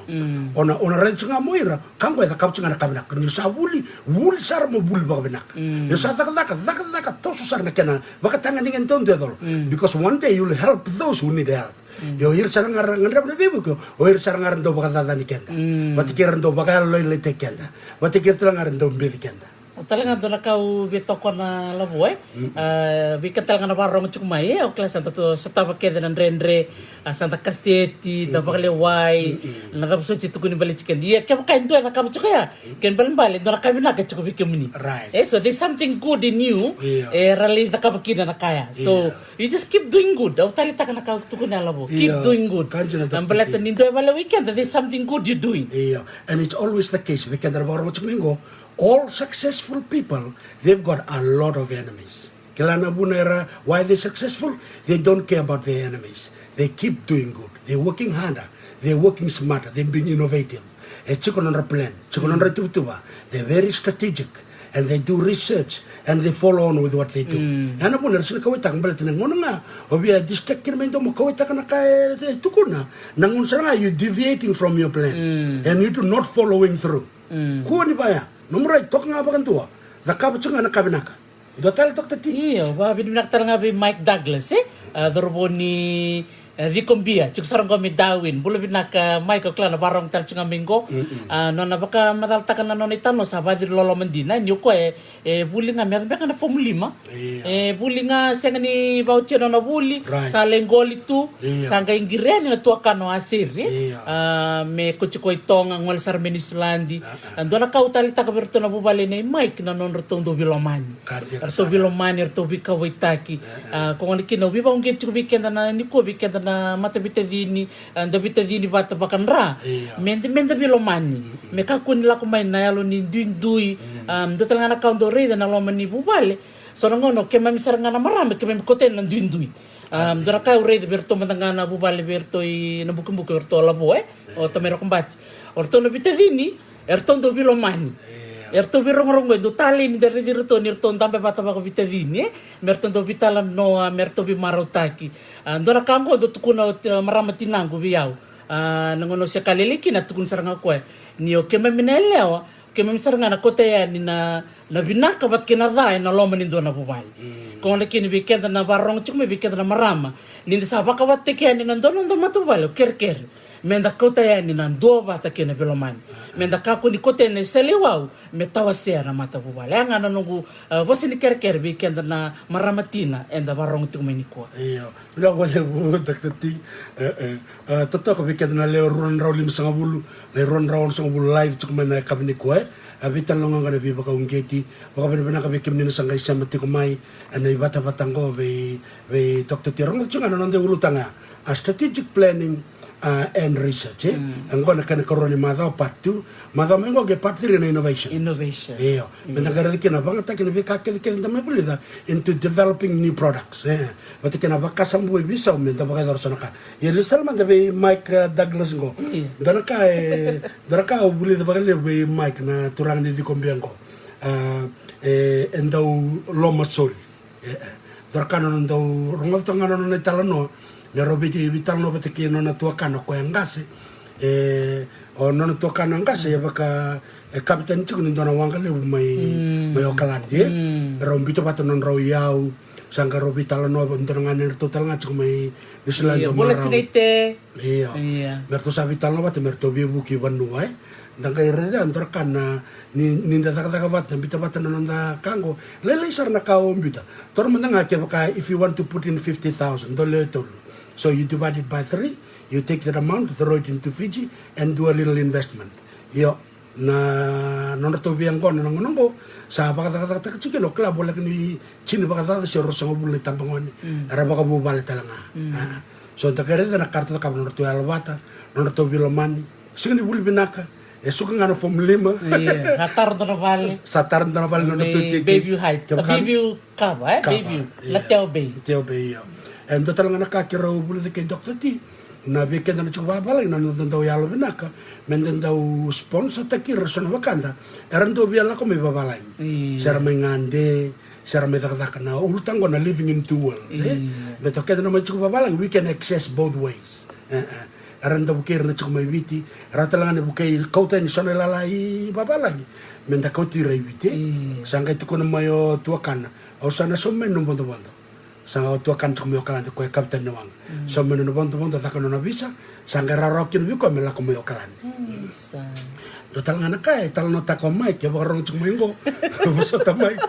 O na, o na raica tiko ga mai o ira, ka qo e cakava tiko ga na ka vinaka. Ni sa vuli, vuli sara mo vuli vakavinaka. Ni sa cakacaka, cakacaka toso sara na kena vakatagedegede duadua e colo. Because one day you'll help those who need help. Io, o ira sara ga ra gadreva na veivuke, o ira sara ga ra dau vakacacani keda. Vata kei ira ra dau vakayalolailaitaki keda. Vata kei ira tale ga ra dau beci keda. O tale ga dua na ka au via tokona, Lavo, e? A, vei keda tale ga na vakarorogo tiko mai, e, au kila sa da sotava kece na dredre, a, sa da kaseti, da vakalewai, na cava soti e tukuni baleti keda. Ia, kevaka e dua e cakava tiko ya, kena ibalebale, dua na ka vinaka e tiko vei kemuni. Right. E, so there's something good in you, e, ra lai cakava kina na ka ya. So, you just keep doing good. Au taleitaka na ka au tukuna, Lavo. Keep doing good. Ka dina, Doctor Baleta ni dua e vakalewai keda, there's something good you're doing. Io. And it's always the case. Vei keda ra vakarorogo tiko mai qo, all successful people, they've got a lot of enemies. Kila na vuna era, why they successful? They don't care about their enemies. They keep doing good. They're working harder. They're working smarter. They're being innovative. E tiko nodra plan, tiko nodra tuvatuva. They're very strategic and they do research and they follow on with what they do. Ena vuna era sega ni kauwaitaka, baleta na gauna ga o via distract kina mai dua mo kauwaitaka na ka e, e tukuna, na gauna sara ga you deviating from your plan and you do not following through. Kua ni vaya, nomu rai, toka ga vakadua, cakava tiko ga na ka vinaka. Dua tale, Doctor T. Io, vakavinavinaka tale ga vei Mike Douglas, e? A, cauravou ni, e, Cikobia, tiko sara qo mai Darwin. Bula vinaka, Mike, au kila na vakarorogo tale tiko ga mai qo. A, nona vakamacalataka na nona italanoa sa vakaciri loloma dina, ni o koya e, e vuli ga me yaco beka na fomu lima. Io. E vuli ga, sega ni vakaotia nona vuli, sa lai qoli tu, sa qai qiri yani na tuakana o Aseri, e? Io. A, me koti koya i Toga, gole sara mai Niusiladi. A, dua na ka au taleitaka vei iratou na vuvale nei Mike na nodratou dau veilomani. Eratou veilomani, eratou veikauwaitaki. A, ko gona kina au veivakauqeti tiko vei keda na nikua, vei keda na mataveitacini, a, da veitacini vata vakadra. Io. Meda, meda veilomani. Me kakua ni lako mai na yalo ni duidui. A, dua tale ga na ka au dau raica na loma ni vuvale. So na gauna o keimami sara ga na marama, keimami kauta yani na duidui. A, dua na ka au raica vei iratou mada ga na vuvale vei iratou i Nabukebuke, vei iratou Lavo, e? O tamai Rokobati. O ratou na veitacini, eratou dau veilomani. Eratou veirogorogo, e dau talei ni da raici iratou ni ratou dabe vata vakaveitacini, e? Me ratou dau veitalanoa, me ratou veimarautaki. A, dua na ka qo dau tukuna o, e, marama tinaqu vei au. A, na gauna au se ka lailai kina, tukuna sara ga o koya, ni o keimami na yalewa, keimami sara ga na kauta yani na, na vinaka vata kei na ca ena loma ni dua na vuvale. Ko gona kina vei keda na vakarorogo tiko mai, vei keda na marama, ni da sa vakawatitaki yani na dua na noda matavuvale, au kerekere meda kauta yani na duavata kei na veilomani. Meda kakua ni kauta yani na iseleiwau me tawasea na matavuvale. Ya ga na noqu, a, vosa ni kerekere vei keda na marama tina eda vakarorogo tiko mai nikua. Io. Vinaka vakalevu, Doctor T. E, e. A, totoka vei keda na lewe rua na drau limasagavulu, na rua na drau onosagavulu live tiko mai na yakavi nikua, e. A, veitalanoa ga na veivakauqeti, vakavinavinaka vei kemuni na sa qai sema tiko mai ena ivatavata qo vei, vei Doctor T. Rogoca tiko ga na noda ulutaga, a, strategic planning, a, and research, e. E qo na kena ikarua ni macawa, part two, macawa mai qo qai part three na innovation. Innovation. Io. Meda qai raica kina, vagataki na veika kecekece da mai vulica into developing new products, e. Vata kei na vakasabui veisau meda vakayacora so na ka. Ia lesu tale mada vei Mike, e, Douglas qo. Io. Dua na ka, e, dua na ka au vulica vakalevu vei Mike na turaga ni Cikobia qo. A, e, e dau lomasoli. E, e. Dua na ka na nona dau rogoca toka ga na nona italanoa. Ni rau vei, veitalanoa vata kei na nona tuakana o koya e qase. E, o nona tuakana e qase, e vaka, e kavetani tiko ni dua na waqa levu mai, mai Okaladi, e. Rau biuta vata na nodrau iyau, sa qai rau veitalanoa, dua na ganeratou tale ga tiko mai Niusiladi, io, o marau. Io. Me ratou sa veitalanoa vata, me ratou veivuke i vanua, e. Da qai raica, dua na ka na, ni, ni da cakacaka vata, biuta vata na noda ka qo. Lailai sara na ka o biuta. Taura mada ga kevaka, if you want to put in fifty thousand, dua lewe tolu. So you divide it by three, you take that amount, throw it into Fiji, and do a little investment. Io, na nodratou veiyaqona na gauna qo, sa vakacakacakataka tiko kina, o kila voleka ni tini vakacaca se ruasagavulu na itabagone era vakavuvale tale ga. A. So da qai raica na ka ratou cakava, nodratou yalovata, nodratou veilomani. Sega ni vuli vinaka, e suka ga na fomu lima. Io, sa tara dua na vale. Sa tara dua na vale, nodratou itekite. Bayview Heights, Bayview Cover, e? Bayview, Lateo Bay. Lateo Bay, io. E dua tale ga na ka keirau vulica kei Doctor T, Na vei keda na tiko vavalagi, na noda dau yalo vinaka me da dau sponsor taki ira so na wekada era dau via lako mai vavalagi. Se ra mai gade, se ra mai cakacaka, na ulutaga na living in two worlds, e? Baleta keda na mai tiko vavalagi, we can access both ways. E, e. Era dau vukei ira na tiko mai Viti, era tale ga na vukei, kauta yani so na ilala i vavalagi me da kauti ira i Viti, e? Sa qai tukuna mai o tuakana, au sa na sauma mai na vodovodo. Sa qai o tuakana tiko mai Okaladi, koya e kavetani ni waqa. Sauma mai na vodovodo, caka nona visa, sa qai rawarawa kina vei koya me lako mai Okaladi. Dua tale ga na ka e talanoataka o Mike, e vakarorogo tiko mai qo. Vosota Mike.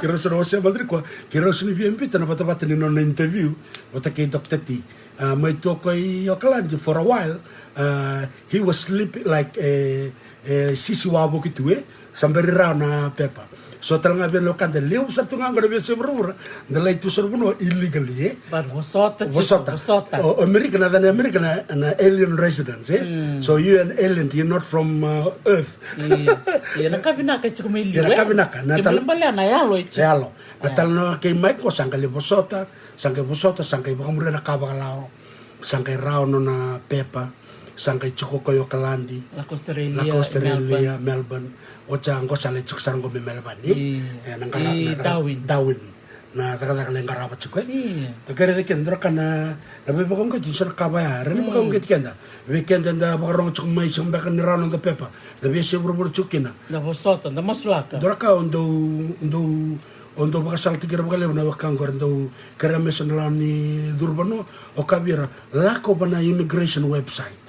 Keirau sa na wasea mada nikua, keirau sa na via biuta na vatavata ni nona interview vata kei Doctor T. A, mai tu o koya i Okaladi for a while, a, he was sleeping like, e, e sisi wavoki tu, e? Sa bera ni rawa na pepa. So tale ga vei na wekada levu sara tu ga qo na veiyasai vuravura, da lai tu sara vanua illegally, e? But vosota tiko, vosota. O, o Amerika, na yacana i Amerika na, na alien residence, e? So you an alien, you're not from, uh, Earth. Ia na ka vinaka e tiko mai liu, e? Na ka vinaka, na tale, balea na yalo e tiko. Yalo. Na talanoa kei Mike qo, sa qai lai vosota, sa qai vosota, sa qai vakamuria na ka vakalao, sa qai rawa nona pepa, sa qai tiko koya i Okaladi, lako Australia, Melbourne. Oti ya qo sa lai tiko sara qo mai Melbourne, e? E, na qara, na qara, Darwin. Darwin. Na cakacaka lai qarava tiko, e? Io. Ke raica kina, dua na ka na, na veivakauqeti ni so na ka vaya, e rawa ni vakauqeti keda. Vei keda da vakarorogo tiko mai, sega beka ni rawa na noda pepa, na veiyasai vuravura tiko kina. Da vosota, da masulaka. Dua na ka au dau, dau Au dau vakasalataki ira vakalevu na wekaqu era dau kerea me so na lawa ni curu vanua, au kaya vei ira, lako va na immigration website.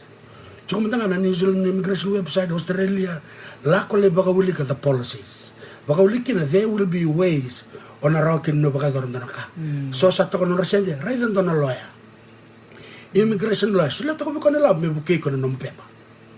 Tiko mada ga na New Zealand immigration website, Australia, lako lai vakaulika the policies. Vakaulika kina, there will be ways o na rawa kina ni vakayacora dua na ka. So sa toka nodra sede, raica dua na lawyer. Immigration lawyer, solia toka vei koya na ilavo me vukei iko na nomu pepa.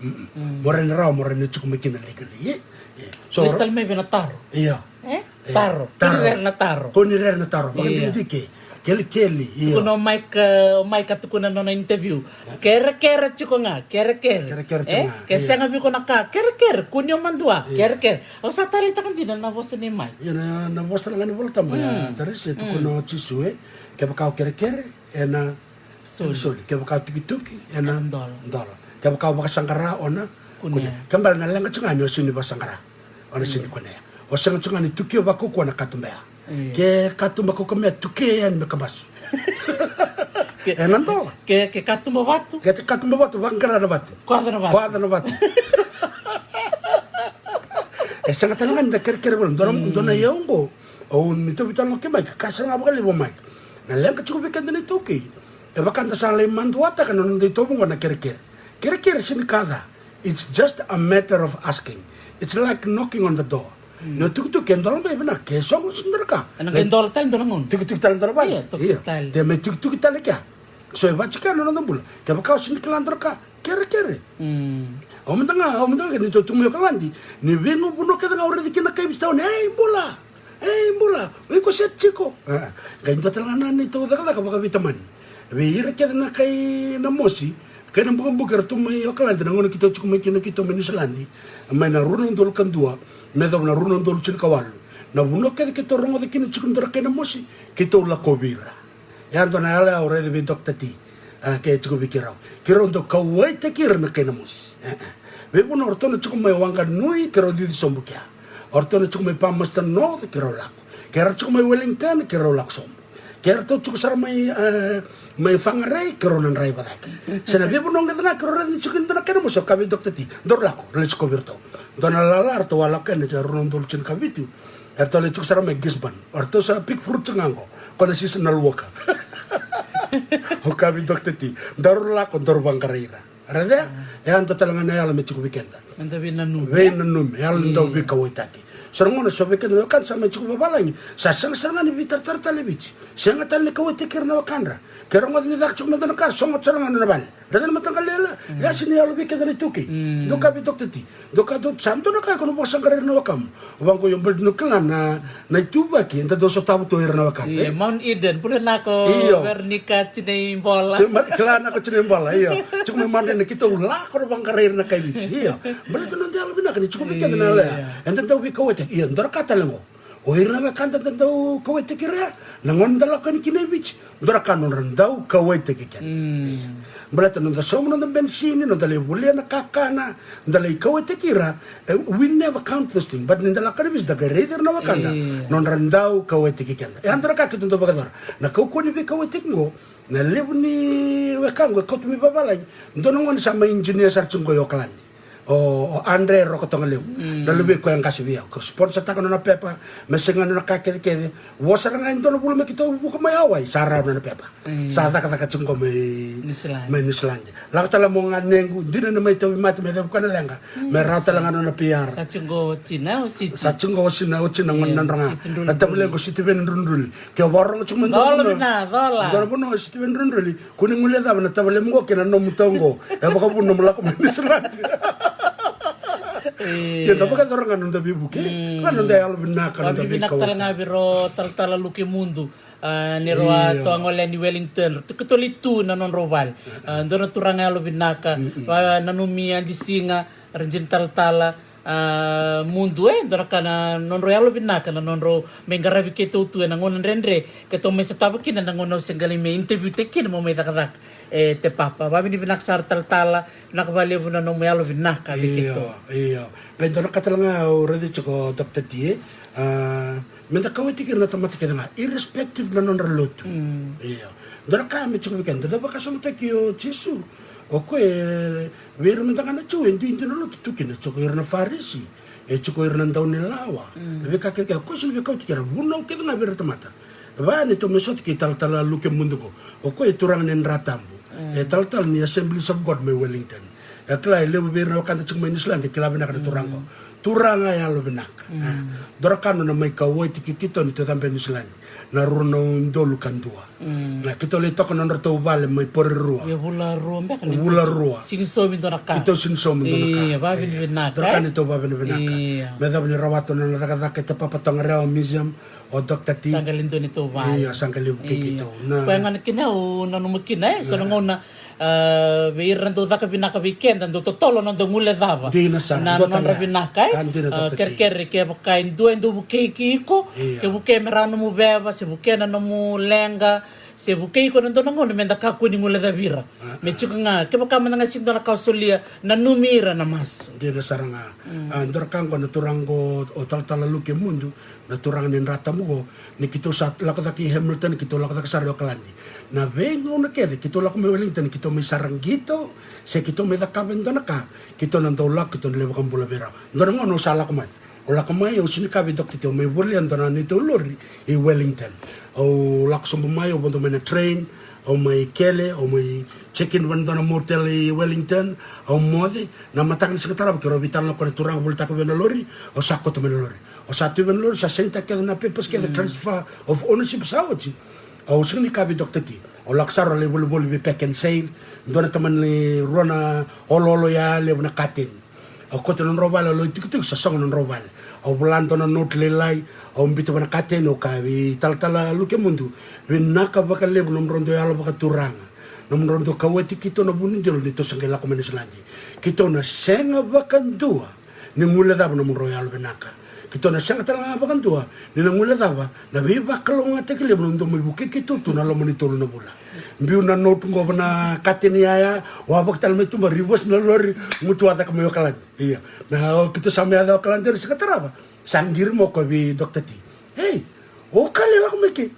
Mo rawa ni rawa, mo rawa ni tiko mai kina legally, e? Io. So, lesu tale mai vei na taro. Io. E? Taro. Kua ni rere na taro. Kua ni rere na taro. Vakadidike. Kelikeli. Io. Tukuna o Mike, o Mike a tukuna na nona interview. Kerekere tiko ga, kerekere. Kerekere tiko ga. Ke sega vei iko na ka, kerekere, kua ni o madua, kerekere. Au sa taleitaka dina na vosa nei Mike. Io, na, na vosa tale ga ni Volatabu ya, Tarisi, e tukuna o Jisu, e? Kevaka o kerekere, ena soli. Soli. Kevaka o tukituki, ena dola. Dola. Kevaka o vakasaqara, o na kunea. Kunea. Ke bale na leqa tiko ga ni o sega ni vakasaqara, o na sega ni kunea. O sega tiko ga ni tukia vakaukauwa na katuba ya. Io. Ke katuba kaukamea, tukia yani me kabasu. Ena dola. Ke, ke katuba vatu. Ke katuba vatu, vaqara na vatu. Koca na vatu. Koca na vatu. E sega tale ga ni da kerekere vale. Dua na, dua na iyau oqo. Au, neitou veitalanoa kei Mike, kaya sara ga vakalevu o Mike. Na leqa tiko vei keda na iTaukei, e vaka da sa lai maduataka na noda itovo oqo na kerekere. Kerekere sega ni ka ca. It's just a matter of asking. It's like knocking on the door. Ni o tukituki, e dola mai vinaka, ke sogo sara dua na ka. Ena qai dola tale dua na gauna. Tukituki tale dua na vale. Io, tukituki tale. Io. De mai tukituki tale kea. So e vaka tiko ya na noda bula. Kevaka o sega ni kila dua na ka, kerekere. Au mada ga, au mada ga, neitou tu mai Okaladi, ni veivanua kece ga au raici kina na kai Viti, tauni, ei, bula. Ei, bula, o iko set tiko. A, qai dua tale ga na neitou cakacaka vakaveitamani vei ira kece na kai Namosi, kai Nabukabuka, era tu mai Okaladi na gauna keitou tiko mai kina keitou mai Niusiladi, mai na rua na udolu ka dua me yacova na rua na udolu tinikawalu. Na vanua kece keitou rogoca kina tiko ni dua na kai Namosi, keitou lakovi ira. Ya dua na yaloyalo au raica vei Doctor T. A, ke tiko vei keirau. Keirau dau kauwaitaki ira na kai Namosi. E, e. Veivanua o ratou na tiko mai Wanganui, keirau cici sobu kea. O ratou na tiko mai Palmerston North, keirau lako. Ke ra tiko mai Wellington, keirau lako sobu. Ke ratou tiko sara mai, e, mai Whangarei, keirau na draiva cake. Se na veivanua qo ga keirau raica ni tiko kina dua na kai Namosi, au kaya vei Doctor T, daru lako, ra lai sikovi iratou. Dua na lala ratou a lako yani, rua na udolu tinikavitu. Eratou lai tiko sara mai Gisborne. O ratou sa pick fruit ga qo. Ko na seasonal worker. Au kaya vei Doctor T, daru lako, daru vaqarai ira. Raica ya? E dua tale ga na yalo me tiko vei keda. Meda veinanumi. Veinanumi. Yalo ni dau veikauwaitaki. So na gauna so vei keda na wekada sa mai tiko vavalagi, sa sega sara ga ni veitaratara tale e Viti. Sega tale ni kauwaitaki ira na wekadra. Ke rogoca ni caka tiko mada na ka, sogo sara ga na nona vale. Raica na mataqali yalo, ya sega ni yalo vei keda na iTaukei. Dou kaya vei Doctor T, dou kaya, dou, sa dua na ka iko na vakasaqarai ira na wekamu. Vaqo, io, baleta ni o kila na, na ituvaki eda dau sotava tu o ira na wekada. Io, e? Mount Eden, bula vinaka o Veronica Tinaibola. Kila vinaka o Tinaibola, io. Tiko mai Madrid, na keitou lako na vaqarai ira na kai Viti, io. Baleta na noda yalo vinaka ni tiko vei keda na yalo ya. Eda dau veikauwaitaki, io, dua na ka tale qo. O ira na wekada da dau kauwaitaki ira ya, na gauna da lako yani kina i Viti, dua na ka nodra dau kauwaitaki keda. Ia. Baleta noda sauma noda benisini, noda lai volia na kakana, da lai kauwaitaki ira, e, we never count those things. But ni da lako yani i Viti da qai raici ira na wekada, nodra dau kauwaitaki keda. E a dua na ka keitou dau vakayacora. Na kaukauwa ni veikauwaitaki qo, na levu ni wekaqu e kauta mai vavalagi. Dua na gone sa mai engineer sara tiko qo i Okaladi. O, o Andre Rokotoga Levu. Na luve i koya qase vei au. Ko sponsor taka nona pepa, me sega nona ka kecekece. Vo sara ga e dua na vula me keitou vuka mai Hawaii, sa rawa nona pepa. Sa cakacaka tiko qo mai Niusiladi. Mai Niusiladi. Lako tale mo ganequ, dina ni mai tauvimate, me cevu koya na leqa. Me rawa tale ga nona P R. Sa tiko qo o tina, o Siti. Sa tiko qo o tina, o tina gone na dra ga. Na tavalequ o Sitiveni Drudruli. Ke o vakarogo tiko mai dua na vanua. Cola vina, cola. Dua na vanua o Sitiveni Drudruli. Ko ni guilecava na tavalemu qo kei na nomu tau qo. E vakavuna nomu lako mai Niusiladi. Ia da vakayacora ga noda veivuke. Ga noda yalovinaka, noda veikauwaitaki. Vakavinavinaka tale ga vei rau Talatala Luke Mudu. A, ni rau a toka gole yani Wellington. Ratou keitou lai tu na nodrau vale. A, dua na turaga yalovinaka. Va, nanumi Adisiga, Rajini Talatala. A, Mudu, e, dua na ka na nodrau yalovinaka, na nodrau mai qaravi keitou tu ena gauna dredre keitou mai sotava kina, na gauna au se qai lai mai interview taki kina mo mai cakacaka e Te Papa. Vakavinavinaka sara Talatala, vinaka vakalevu na nomu yalovinaka vei keitou. Io, io. Qai dua na ka tale ga au raica tiko, Doctor T, e. A, me da kauwaitaki ira na tamata kece ga, irrespective na nodra lotu. Io. Dua na ka me tiko vei keda, da vakasamataki o Jisu. O koya e, vei ira mada ga na Jiu, e duidui na lotu tu kina, tiko ira na Farisi, e tiko ira na daunilawa. Na veika kece, o koya sega ni veikauwaitaki ira, vunau kece ga vei ira na tamata. Va ni tou mai sota kei Talatala Luke Mudu qo. O koya e turaga ni Dra Tabu. E talatala ni Assemblies of God mai Wellington. E kila e levu vei ira na wekada tiko mai Niusiladi, e kila vinaka na turaga qo. Turaga yalovinaka. A, dua na ka nona mai kauwaitaki keitou ni tou cabe Niusiladi. Na rua na udolu ka dua. Na keitou lai toka nodratou vale mai Porirua. Ia vula rua beka ni vula rua. Sega ni saumi dua na ka. Keitou sega ni saumi dua na ka. Ia, vakavinavinaka. Dua na ka ni tou vakavinavinaka. Ia. Me cava ni rawata nona cakacaka e Te Papa Tongarewa Museum, o Doctor T. Sa qai lai dua ni tou vale. Ia, sa qai lai vukei keitou. Na. Koya gona kina au nanuma kina, e, so na gauna, a, vei ira dau caka vinaka vei keda, dau totolo na noda guilecava. Dina sara, na nodra vinaka, e. A, dina, Doctor T. Kerekere kevaka e dua e dau vukei iko, ke vukei me rawa nomu veva, se vukei na nomu leqa, se vukei iko na dua na gauna, me da kakua ni guilecavi ira. Me tiko ga, kevaka mada ga sega ni dua na ka o solia, nanumi ira na masu. Dina sara ga. A, dua na ka qo na turaga qo, o Talatala Luke Mudu, na turaga ni Dra Tabu qo, ni keitou sa lako cake i Hamilton, keitou lako cake sara i Okaladi. Na veigauna kece keitou lako mai Wellington, keitou mai sara qito, se keitou mai cakava e dua na ka, keitou na dau lako, keitou na lai vakabula vei rau. Dua na gauna au sa lako mai. Au lako mai, au sega ni kaya vei Doctor T, au mai volia e dua na neitou lori i Wellington. Au lako sobu mai, au vodo mai na train, au mai kele, au mai check in vua na dua na motel i Wellington, au moce, na mataka ni siga tarava keirau veitalanoa ko na turaga volitaka vei au na lori, au sa kauta mai na lori. Au sa tu vei na lori, sa sainitaka kece na papers kece, transfer of ownership sa oti. Au sega ni kaya vei Doctor T. Au lako sara, au lai volivoli vei Pack and Save, dua na tamani rua na oloolo yalevu na kateni. Au kauta na nodrau vale, au lai tikotiko, sa sogo na nodrau vale. Au vola dua na note lailai, au biuta vua na kateni, au kaya vei Talatala Luke Mudu, vinaka vakalevu nomudrau dau yalo vakaturaga. Nomudrau dau kauwaitaki keitou na vu ni delo ni tou se qai lako mai Niusiladi. Keitou na sega vakadua ni guilecava nomudrau yalo vinaka. Keitou na sega tale ga vakadua ni na guilecava na veivakalougatataki levu na dau mai vukei keitou tu na loma ni tolu na vula. Biu na note qo vua na kateni yaya, au a vaka tale mai tuba, reverse na lori, gutuwa cake mai Okaladi. Ia. Na, o, keitou sa mai yaco i Okaladi ena siga tarava. Sa qiri mai o koya vei Doctor T. Ei, o Kale, lako mai ke.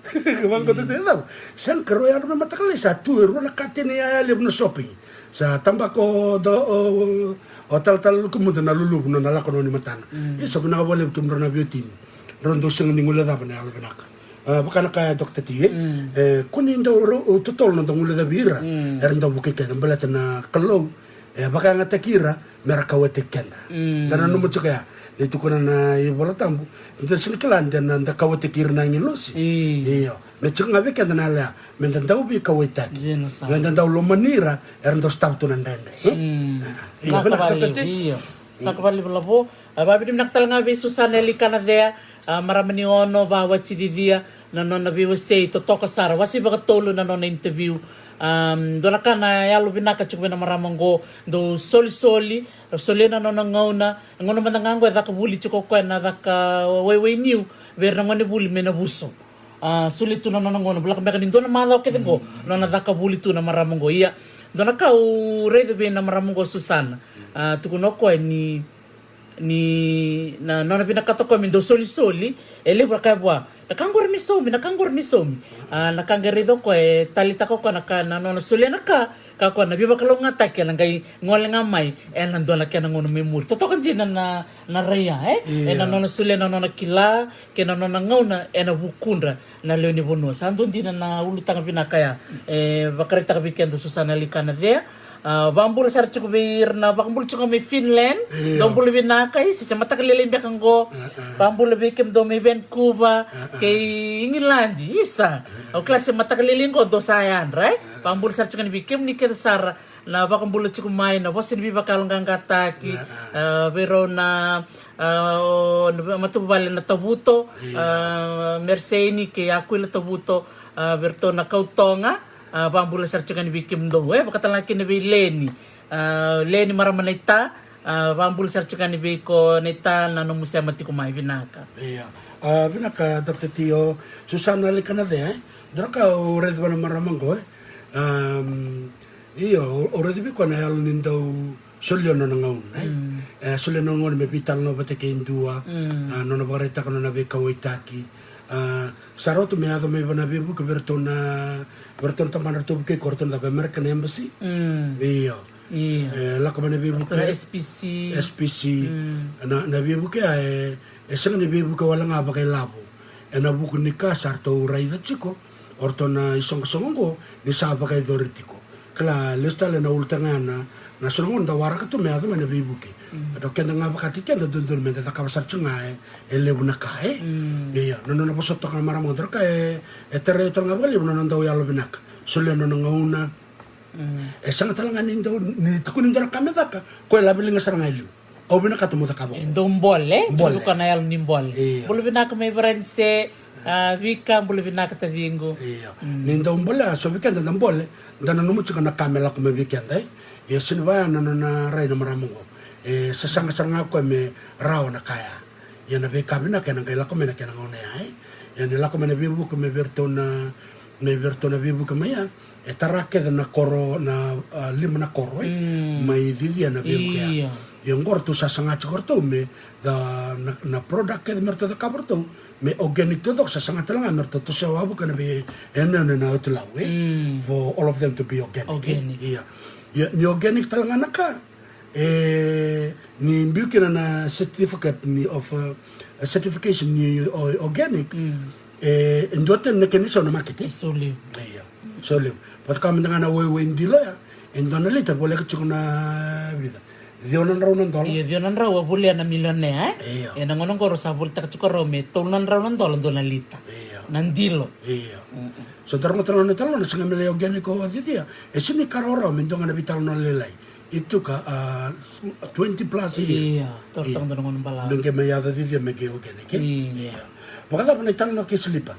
Vaqo Doctor T, e cava? Sega, keirau yadra mai mataka lailai, sa tu e rua na kateni yaya levu na shopping. Sa tabaka o, o, o Talatala Luke Mudu na luluvu, nona lako na onimatana. Ia, sa vinaka vakalevu kemudrau na veiwatini. Drau dau sega ni guilecava na yalo vinaka. A, vaka na kaya Doctor T, e? E, ko ni dau totolo na noda guilecavi ira era dau vukei keda, baleta na Kalou e vakayagataki ira mera kauwaitaki keda. Da nanuma tiko ya, ni tukuna na iVola Tabu, da sega ni kila de na da kauwaitaki ira na agilosi. Io, me tiko ga vei keda na yalo ya, me da dau veikauwaitaki, me da dau lomani ira era dau sotava tu na dredre, e? Io, vinaka vakalevu, Doctor T. Io. Vinaka vakalevu Lavo. A, vakavinavinaka tale ga vei Susana Elikanacea, a, marama ni Ono, vakawati Cicia, Na nona veiwasei totoka sara, wase vakatolu na nona interview. Um, dua na ka na yalo vinaka tiko vei na marama oqo, dau solisoli, solia na nona gauna. Gauna mada ga oqo e caka vuli tiko o koya na caka waiwai niu vei ira na gone vuli mai Navuso. A, solia tu na nona gauna, voleka beka ni dua na macawa kece oqo, nona caka vuli tu na marama oqo. Ia, dua na ka au raica vei na marama oqo Susana. A, tukuna o koya ni ni na nona vinakata o koya me dau solisoli, e levu ra kaya vua, na ka qori ni saumi, na ka qori ni saumi. A, na ka qai raica o koya, e taleitaka o koya na ka, na nona solia na ka, ka o koya na veivakalougatataki ena qai gole ga mai ena dua na kena gauna mai muri. Totoka dina na, na rai ya, e? Ena nona solia na nona kila kei na nona gauna ena vukudra na lewe ni vanua. Sa dua dina na ulutaga vinaka ya e vakaraitaka vei keda o Susana Lekanacea. A, vakabula sara tiko vei ira na vakabula tiko mai Finland. Dou bula vinaka, i se, se mataka lailai beka oqo. Vakabula vei kemudou mai Vancouver kei Igiladi, isa. Au kila se mataka lailai oqo dou sa yadra, e? Vakabula sara tiko yani vei kemuni kece sara na vakabula tiko mai, na vosa ni veivakayaloqaqataki. A, vei rau na, a, o, na matavuvale na Tavuto, a, Merseni kei Akuila Tavuto, a, vei ratou na Kautoga. A, vakabula sara tiko yani vei kemudou, e, vakatalega kina vei Leni. A, Leni marama na ita, a, vakabula sara tiko yani vei iko na ita, na nomu sema tiko mai, vinaka. Ia. A, vinaka Doctor Tio, Susana Lekanacea, e? Dua na ka au raica vei na marama oqo, e? Am, io, au, au raica vei koya na yalo ni dau solia nona gauna, e? E, solia nona gauna me veitalanoa vata kei dua, a, nona vakaraitaka nona veikauwaitaki. A, sa rauta me yaco mai vei na veivuke vei ratou na, vei ratou na tabana ratou vukei iko, ratou na cava, American Embassy? Io. E, lako mai na veivuke. Ratou na S P C. S P C. Na, na veivuke ya, e, e sega ni veivuke wale ga vakailavo. Ena vuku ni ka sa ratou raica tiko o ratou na isoqosoqo oqo ni sa vakayacori tiko. Kila, lesu tale na ulutaga ya na, na so na gauna da waraka tu me yaco mai na veivuke. Baleta o keda ga vakataki keda dodonu me da cakava sara tiko ga e, e levu na ka, e? Ia, na nona vosa toka na marama oqo, dua na ka e, e tarai au tale ga vakalevu na nona dau yalo vinaka. Solia nona gauna. E sega tale ga ni dau, ni tukuni dua na ka me caka, koya e laveliga sara ga e liu. Au vinakata mo cakava. E dau bole, e? Bole. Tiko vaka na yalo ni bole. Io. Bula vinaka mai Varanise, a, Vika, bula vinaka taciqu. Io. Ni dau bole, a, so vei keda da bole, da nanuma tiko na ka me lako mai vei keda, e? Ia, sega ni vaya na nona rai na marama oqo. E sasaga sara ga o koya me rawa na ka ya. Ia na veika vinaka ena qai lako mai na kena gauna ya, e? Ia ni lako mai na veivuke mai vei ratou na, mai vei ratou na veivuke mai ya. E tara kece na koro, na, a, lima na koro, e? Mai cicia na veivuke ya. Io. Ia oqo ratou sa saga tiko ratou me da, na, na product kece me ratou cakava ratou me organic taucoko, sa saga tale ga me ratou tosoya wavoki ena vei, e, na, na, na itulau, e? For all of them to be organic, e? Organic. Ia. Ia, ni organic tale ga na ka, e, ni biu kina na certificate ni of, uh, certification ni o-, organic. E, e dua tani na kena isau na makete. Isau levu. Io. Isau levu. Vata kaya mada ga na waiwai dilo ya, e dua na lita voleka tiko na vica? Ciwa na drau na dola. Io, ciwa na drau a volia na milionea, e? Io. E, na gauna oqo rau sa volitaka tiko rau me tolu na drau na dola dua na lita. Io. Na dilo. Io. So da rogoca tale na italanoa, na sega me lai organic o cicia. E sega ni ka rawarawa me dua ga na veitalanoa lailai. It took a, a twenty plus years. Ia, toro toka dua na gauna balavu. Me qai mai yaco cicia me qai organic, e? Ia. Vakacava na italanoa kei Silipa?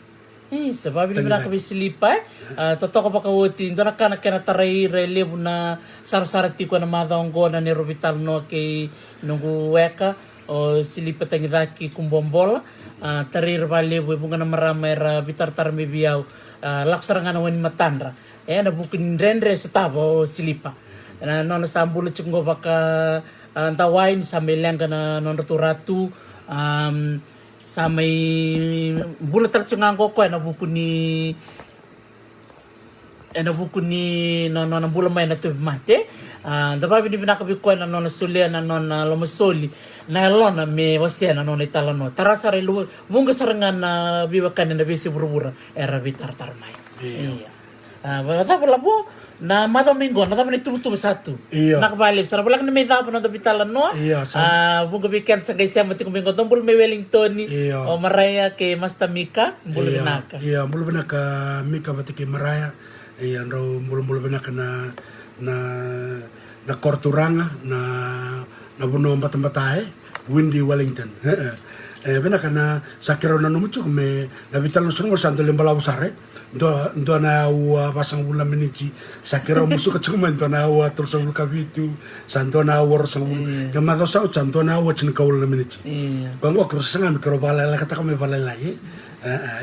Isa, vakavinavinaka vei Silipa, e? A, totoka vakaoti, dua na ka na kena tarai ira e levu na sarasara tiko ena macawa oqo na neirau veitalanoa kei noqu weka, o Silipa Tagicaki Kubuabola. A, tarai ira vakalevu e vuqa na marama era veitaratara mai vei au. A, lako sara ga na wai ni matadra. E, na vuku ni dredre e sotava o Silipa. Na nona sa bula tiko qo vaka, a, dawai ni sa mai leqa na nodratou ratu. Am, sa mai bula tale tiko ga qo o koya ena vuku ni, ena vuku ni no, nona bula mai na tauvimate. A, da vakavinavinaka vei koya na nona solia na nona lomasoli, na yalona me wasea na nona italanoa. Tara sara e levu, vuqa sara ga na veiwekani ena veiyasai vuravura era veitaratara mai. Io. Ia. A, vakacava Lavo, na macawa mai qo, na cava na ituvatuva sa tu? Io. Vinaka vakalevu, sa na voleka ni mai cava na noda veitalanoa. Io, sa. A, vuqa vei keda sa qai sema tiko mai qo, dou bula mai Wellington. Io. O Maraia kei Master Mika, bula vinaka. Io, bula vinaka Mika vata kei Maraia. Io, drau bulabula vinaka na, na, na koro turaga, na, na vanua batabata, e? Windy Wellington. E vinaka na sa keirau nanuma tiko me na veitalanoa sa dua lai balavu sara e. Dua, dua na aua vasagavulu na miniti. Sa keirau musuka tiko mai dua na aua tolusagavulu ka vitu. Sa dua na aua rosagavulu. Ke macawa sa oti sa dua na aua tinikawalu na miniti. Ko qo keirau sa saga me keirau vakalailakataka mai vakalailai e.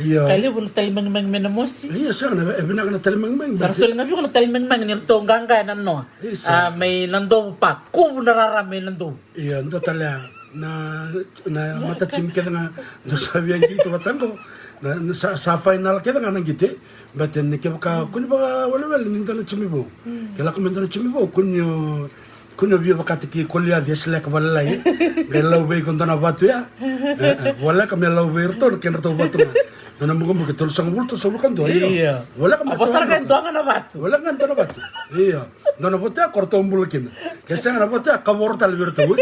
Io. Ka levu na talimagimagi mai na mosi. Io, sega na e vinaka na talimagimagi. Sa ra soli ga viko na talimagimagi ni ratou qaqa e na noa. Isa. A, mai na dovu pa kuvu na rara mai na dovu. Ia dua tale a na, na mata timi kece ga dua sa via qito vata qo. Na, na sa, sa fainala kece ga na qito e. Bete ni kevaka kuni vakawelewele ni dua na timi vou. Ke lako me dua na timi vou kuni o, kuni o via vakataki Koliaci e seleka valelai e. Qai lau vei iko dua na vatu ya. Voleka me lau vei iratou na kedratou vatu ga. Me na bukabuka tolusagavulu, tolusagavulu ka dua io. Voleka me a vosara ka dua ga na vatu. Voleka ga dua na vatu. Io. Dua na vote ko ratou bula kina. Ke sega na vote ka voro tale vei ratou.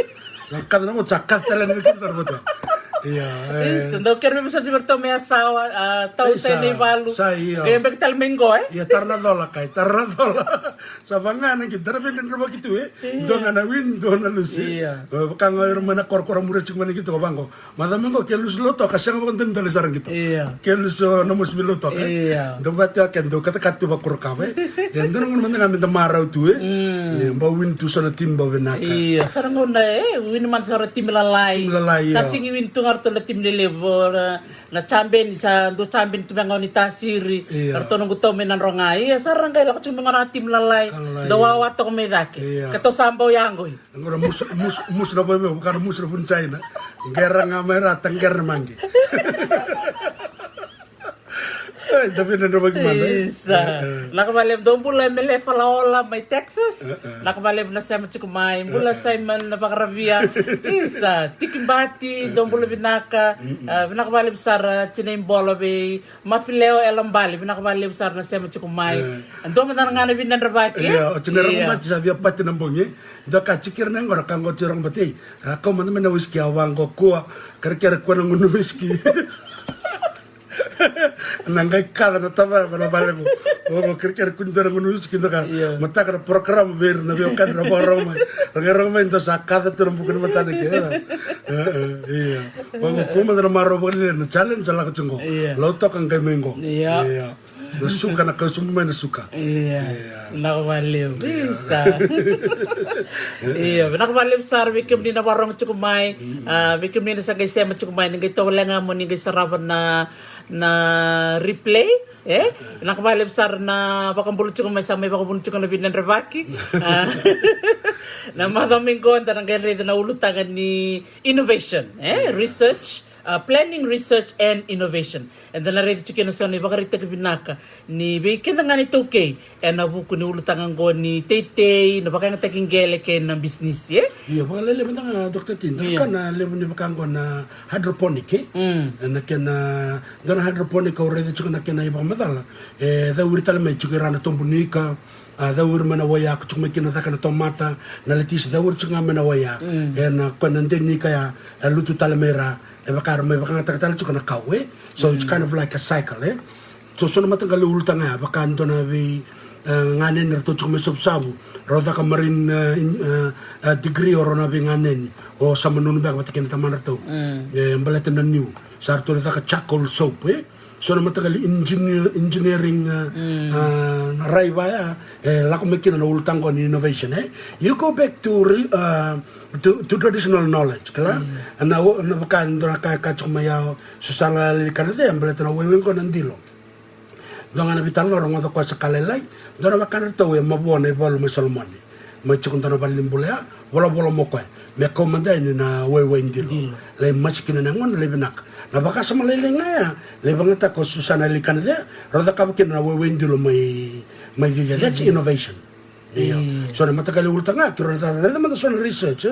Sa kaca na vote sa kaca tale ni kina na vote. Ia. Isa, dau kere me message vei ratou me a sawa, a tau sa nei valu. Sa ia. Ke beki tale mai qo e. Ia tara na cola kai, tara na cola. Sa vagana ki dara vei dra vaki tu e. Dua ga na win, dua na lusi. Ia. Vaka ga ira mai na korokoro muri tiko mai na ki toka vaqo. Macawa mai qo ke lusi lotoka sega vakadodonu tale sara qito. Ke lusi o na mosi vei lotoka e. Dau vati oke dau katakata tu vakurakava e. E dua na gauna mada ga me da marau tu e. Bau win tu so na timi bau vinaka. Ia sara gauna e win mada sara timi lalai. Timi lalai sa sigi win tu ga ratou na timi lelevu. Na champion sa dua champion tu me gauna ni tasiri. Ratou na qutau me na droga ia sara qai lako tu me gauna na timi lalai. Dau wawa toka mai cake. Katou sa bau yaqoi. Agora musu, musu, musu na vaveu, vaka na musu na vuni China. Qera ga mai ra, ta qera na maqi. Ai, da vina dra vaki mada. Isa. Naka valevu dou bula Emele Falaola mai Texas. Naka valevu na sema tiko mai. Bula Simon na vakaravia. Isa, Tiki Bati, dou bula vinaka. Vinaka valevu sara Tina Ibolo vei Mafileo Elabali, vinaka valevu sara na sema tiko mai. Dua mada na ga na vinadravaki. Ia, o Tina Ragobati sa via pati na bogi. Dua ka tiko kira na qo na ka qo tiko Ragobati. Sa kau mada mai na wiski a vaqo kua. Kerekere kua na gunu wiski. Na qai kaca na tava ko na vale ko. Ko kerekere kua ni dua na gunu wiski dua ka. Mataka na program vei ira na veiwekani ra vakarau mai. Ra qai rau mai dua sa kaca tu na buku ni matana ke. Ia. Ko mada na marau vakalele na challenge a lako tiko qo. Lau toka qai mai qo. Ia. Na suka na kau subu mai na suka. Ia. Vinaka valevu. Isa. Ia, vinaka valevu sara vei kemuni na varogo tiko mai. Vei kemuni na sa qai sema tiko mai ni qai tovolea ga mo ni qai sarava na, na replay. E? Vinaka valevu sara na vakabula tiko mai sa mai vakavuna tiko na vinadravaki. Na macawa mai qo da na qai raica na ulutaga ni innovation, e? Research, planning, research and innovation. Eda na raica tiko na so na ivakaraitaki vinaka ni vei keda ga ni taukei ena vuku ni ulutaga qo ni teitei, na vakayagataki qele kei na bisinisi e. Ia vakalele mada ga Doctor T, da ka na levu ni vaka qo na hydroponic e. Na kena dua na hydroponic au raica tiko na kena ivakamacala e cau iri tale mai tiko i ra na tobu ni ika. A cau iri mai na wai a ko tiko mai kina caka na tomata na letisi cau iri tiko ga mai na wai a. Ena koya na deni ika ya e lutu tale mai ra e vaka era mai vakayagataka tale tiko na kau e. So it's kind of like a cycle e. So so na mataqali ulutaga ya vaka dua na vei ganeni ratou tiko mai Savusavu rau caka marine degree o rau na vei ganeni o Samanunu beka vata kei na tamana ratou. E baleta na niu sa ratou na caka charcoal soap e. So na mataqali engineering na rai vaya e lako mai kina na ulutaga ni innovation e. You go back to to traditional knowledge kila. Na vaka dua na ka e ka tiko mai yao. So sa lailai kana cea baleta na waiwai qo na dilo. Dua ga na veitalanoa rogoca koya sa ka lailai. Dua na vakana ratou e mavoa na ivalu mai Solomoni. Mai tiko dua na vale ni bula ya volavola mo koya me kau mada yani na waiwai dilo. Lai masi kina na yagona lai vinaka. Na vakasama lailai ga ya lai vagataka o Susana Laikanacea rau cakava kina na waiwai dilo mai, mai cicia. That's innovation. Io. So na mataqali ulutaga keirau na raica mada so na research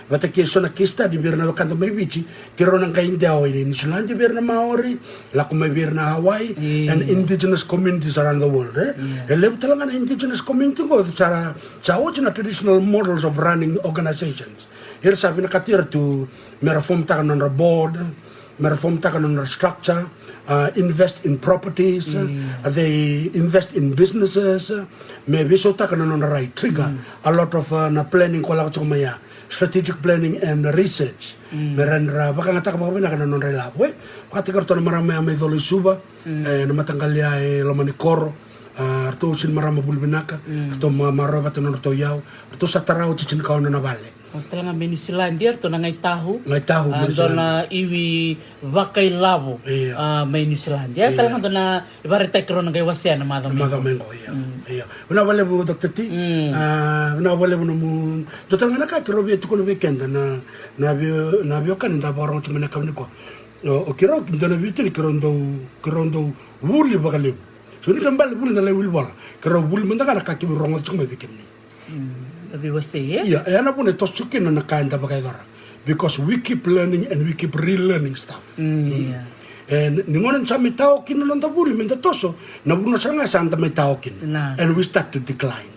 vata kei so na case study vei ira na wekada mai Viti. Keirau na qai dewa i Niusiladi vei ira na Maori, lako mai vei ira na Hawaii and indigenous communities around the world e. E levu tale ga na indigenous community qo sa, sa oti na traditional models of running organizations. Ira sa vinakata ira tu mera form taka na nodra board, mera form taka na nodra structure, invest in properties, they invest in businesses, me veisautaka na nodra rai, trigger a lot of na planning ko lako tiko mai ya. Strategic planning and research. Me ra na vakayagataka vakavinaka na nodra ilavo e. Vakataki ratou na marama ya mai Colo i Suva, e, na mataqali ya e loma ni koro. A, ratou sega ni marama vuli vinaka. Ratou ma- marau vata na nodratou iyau. Ratou sa tara oti, sega ni kauta na vale. O tale ga mai Niusiladi, e, ratou na Ngai Tahu. Ngai Tahu, a, mai dua Niusiladi. Na iwi vakailavo, a, mai Niusiladi. E tale ga dua na ivakaraitaki keirau na qai wasea na macawa mai qo. Ia. Vinaka vakalevu Doctor T. A, vinaka vakalevu nomu, dua tale ga na ka keirau via tukuna vei keda na, na vei, na veiwekani da vakarorogo tiko mai na yakavi nikua. O, o keirau, dua na veiwatini keirau dau, keirau dau vuli vakalevu. So ni kena ibalebale vuli na lai vuli vola. Keirau vuli mada ga na ka keimami rogoca tiko mai vei kemuni. Mm, na veiwasei, e? Ia, e ya na vuna e toso tiko kina na ka eda vakayacora. Because we keep learning and we keep relearning stuff. Mm, mm. Ia. And ni gauna ni sa mai tao kina na noda vuli me da toso, na vuna sara ga sa da mai tao kina. And we start to decline.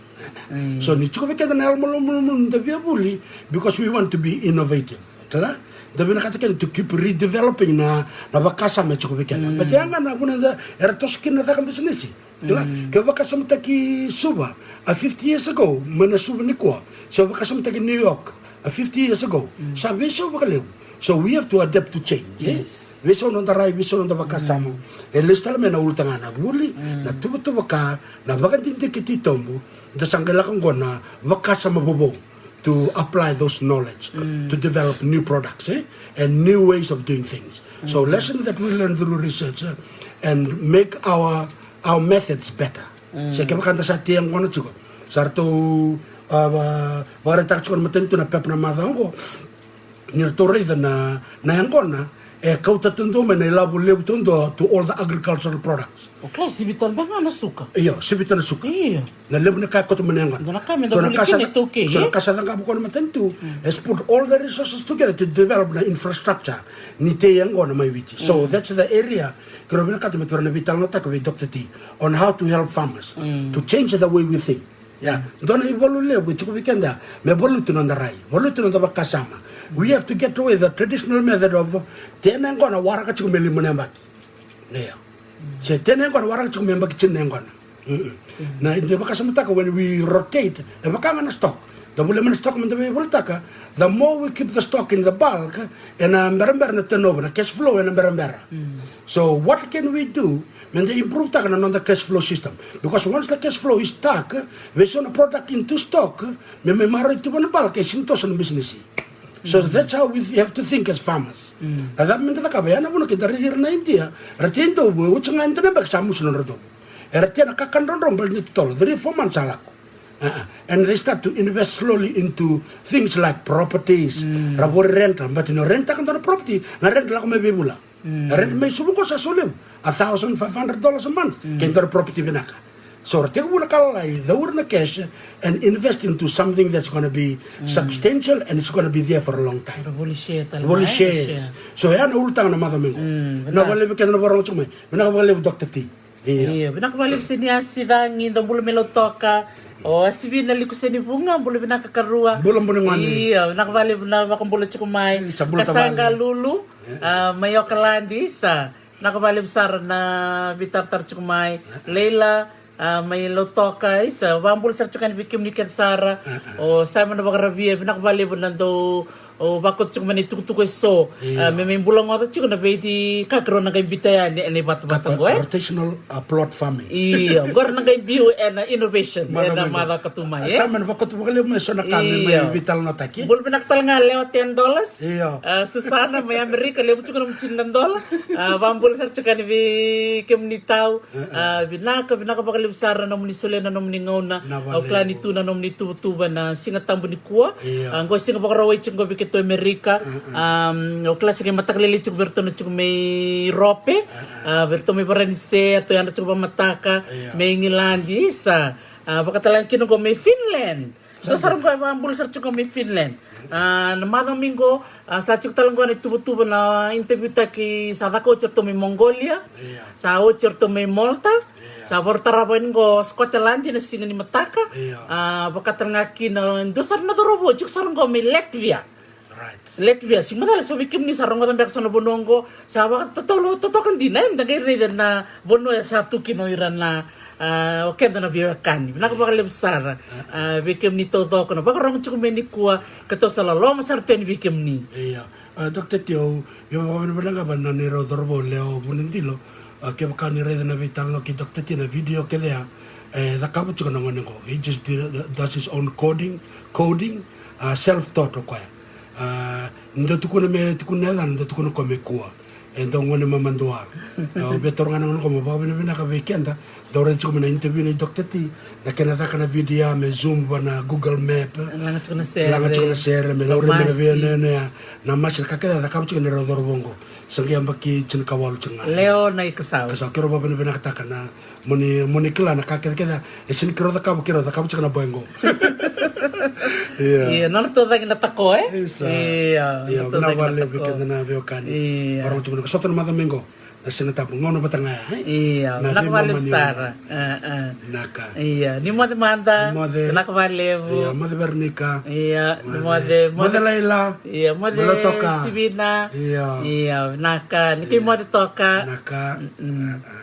So ni tiko vei keda na yalomalumalumu ni da via vuli, because we want to be innovative. Kila? Da vinakata keda to keep redeveloping na, na vakasama e tiko vei keda. But ya ga na vuna da, era toso kina na caka bisinisi. Kila, ke vakasamataki Suva a fifty years ago mai na Suva nikua, se vakasamataki New York a fifty years ago, sa veisau vakalevu. So we have to adapt to change, e? Veisau noda rai, veisau noda vakasama. E lesu tale mai na ulutaga na vuli, na tuvatuva ka, na vakadidike titobu, da sa qai lako qo na vakasama vovou to apply those knowledge, to develop new products, e? And new ways of doing things. So lesson that we learn through research, e, and make our, our methods better. Se kevaka da sa tei yaqona tiko, sa ratou, a, va- vakaraitaka tiko na matanitu na pepa na macawa oqo, ni ratou raica na, na yaqona e kauta taudua mai na ilavo levu taudua to all the agricultural products. O kila, sivita beka ga na suka. Io, sivita na suka. Io. Na levu ni ka e kauta mai na yaqona. Dua na ka me da vuli kina, sa- iTaukei, so na ka sa cakava ko na matanitu, has put all the resources together to develop na infrastructure ni tei yaqona mai Viti. So that's the area keirau vinakata me keirau na veitalanoataka vei Doctor T on how to help farmers to change the way we think. Ia, dua na ivalu levu e tiko vei keda me valuti noda rai, valuti noda vakasama. We have to get away the traditional method of tei na yaqona waraka tiko me lima na yabaki. Ia. Se tei na yaqona waraka tiko me yabaki tini na yaqona. Na, da vakasamataka when we rotate, e vaka ga na stock. Da volia mai na stock me da veivaluataka. The more we keep the stock in the bulk, ena berabera na turnover, na cash flow ena berabera. So what can we do me da improve taka na noda cash flow system? Because once the cash flow is stuck, veisau na product into stock, me mai maroroi tu vua na bulk, e sega ni toso na business. So that's how we have to think as farmers. Na cava me da cakava? Ya na vuna ke da raici ira na Idia, ra tei dovu, e oti ga e dua na yabaki sa musu na nodra dovu. Era tei na kakana drodro baleta ni totolo, three, four months sa lako. And they start to invest slowly into things like properties. Ra vori rental, but ni o rentaka dua na property, na rent lako mai veivula. Na rent mai Suva qo sa so levu, a thousand five hundred dollars a month. Ke dua na property vinaka. So ra tekivu na ka lalai, cau ira na cash and invest into something that's gonna be substantial and it's gonna be there for a long time. Ra voli share tale mai, voli shares. So ya na ulutaga na macawa mai qo. Vinaka vakalevu keda na vakarorogo tiko mai. Vinaka vakalevu Doctor T. Io. Io, vinaka vakalevu Seniasi Cagi, dou bula mai Lautoka. O Asivi na Liku Senivuga, bula vinaka karua. Bula bula gone. Io, vinaka vakalevu na vakabula tiko mai. Sa bula tavale. Kasaqa Lulu, a, mai Okaladi, sa. Vinaka vakalevu sara na veitaratara tiko mai. Leila, a, mai Lautoka, isa, vakabula sara tiko yani vei kemuni kece sara. O Simon Vakaravia, vinaka vakalevu na dou o vakoti tiko mai na itukutuku eso. Io. A, me mai bula goca tiko na veika keirau na qai biuta yani ena ivatavata qo, e? Rotational, a, plot farming. Io, qo era na qai biu ena innovation ena macawa ka tu mai, e? Sa mai na vakoti vakalevu mai eso na ka me mai veitalanoataki. Bula vinaka tale ga Lewa ten dollars. Io. A, Susana mai Amerika, levu tiko na mutini na dola. A, vakabula sara tiko yani vei kemuni tau. A, vinaka, vinaka vakalevu sara na nomuni solia na nomuni gauna. Au kila ni tu na nomuni tuvatuva na Siga Tabu nikua. Io. A, qo Siga Vakarauwai tiko qo vei keitou e Amerika. Au kila se qai mataka lailai tiko vei iratou na tiko mai Rope. A, vei iratou mai Varanise, ratou yadra tiko vakamataka. Io. Mai Igiladi, isa. A, vakatalega kina qo mai Finland. Dua sara qo e vakabula sara tiko mai Finland. A, na macawa mai qo, a, sa tiko tale qo na ituvatuva na interview taki sa caka oti eratou mai Mongolia. Io. Sa oti eratou mai Malta. Io. Sa varatarava yani qo Scotland ena siga ni mataka. Io. A, vakatalega kina dua sara na cauravou tiko sara qo mai Latvia. Right. Letu via sima tale so vei kemuni sa rogoca beka so na vanua oqo, sa vakatotolo totoka dina, e da qai raica na vanua e sa tu kina o ira na, ah, o keda na veiwekani. Vinaka vakalevu sara, ah, vei kemuni taucoko na vakarogo tiko mai nikua, ka tou sa loloma sara tu yani vei kemuni. Ia, ah, Doctor T, au via vakavinavinaka vei na neirau cauravou Leo Vunidilo, ah, kevaka ni raica na veitalanoa kei Doctor T na video kece ya, e cakava tiko na gone oqo. He just did, does his own coding, coding, ah, self taught o koya. Ah, ni dau tukuna me tukuna na yacana, dau tukuna o koya me Kua. E dau gone mamadua. Ah, au via taura ga na gauna oqo meu vakavinavinaka vei keda dau raica tiko mai na interview nei Doctor T, na kena caka na video ya me zoom va na Google Map. Laga tiko na sere. Laga tiko na sere, me laurai mai na veiyanuyanu ya. Na masi, na ka kece ya cakava tiko na neirau cauravou oqo. Sa qai yabaki tinikawalu tiko ga. Leo na i Kasau. Kasau, keirau vakavinavinakataka na, mo ni, mo ni kila na ka kecekece e sega ni keirau cakava, keirau cakava tiko na boy qo. Ia. Ia, nona tu cake na tako, e? Isa. Ia, ia, nona tu vinaka cake na vakalevu vei tako. Keda na veiwekani. Ia. Vakarorogo tiko mai na, ka sota na macawa mai qo. Na Siga Tabu, gauna vata ga ya, e? Ia, na vinaka vakalevu sara. A, a. Naka. Ia, ni moce mada. Ni moce. Vinaka vakalevu. Ia, moce Veronica. Ia, ni moce, moce. Moce Laila. Ia, moce Sivina. Ia. Ia, vinaka. Ni kei moce toka. Naka. Mm-mm.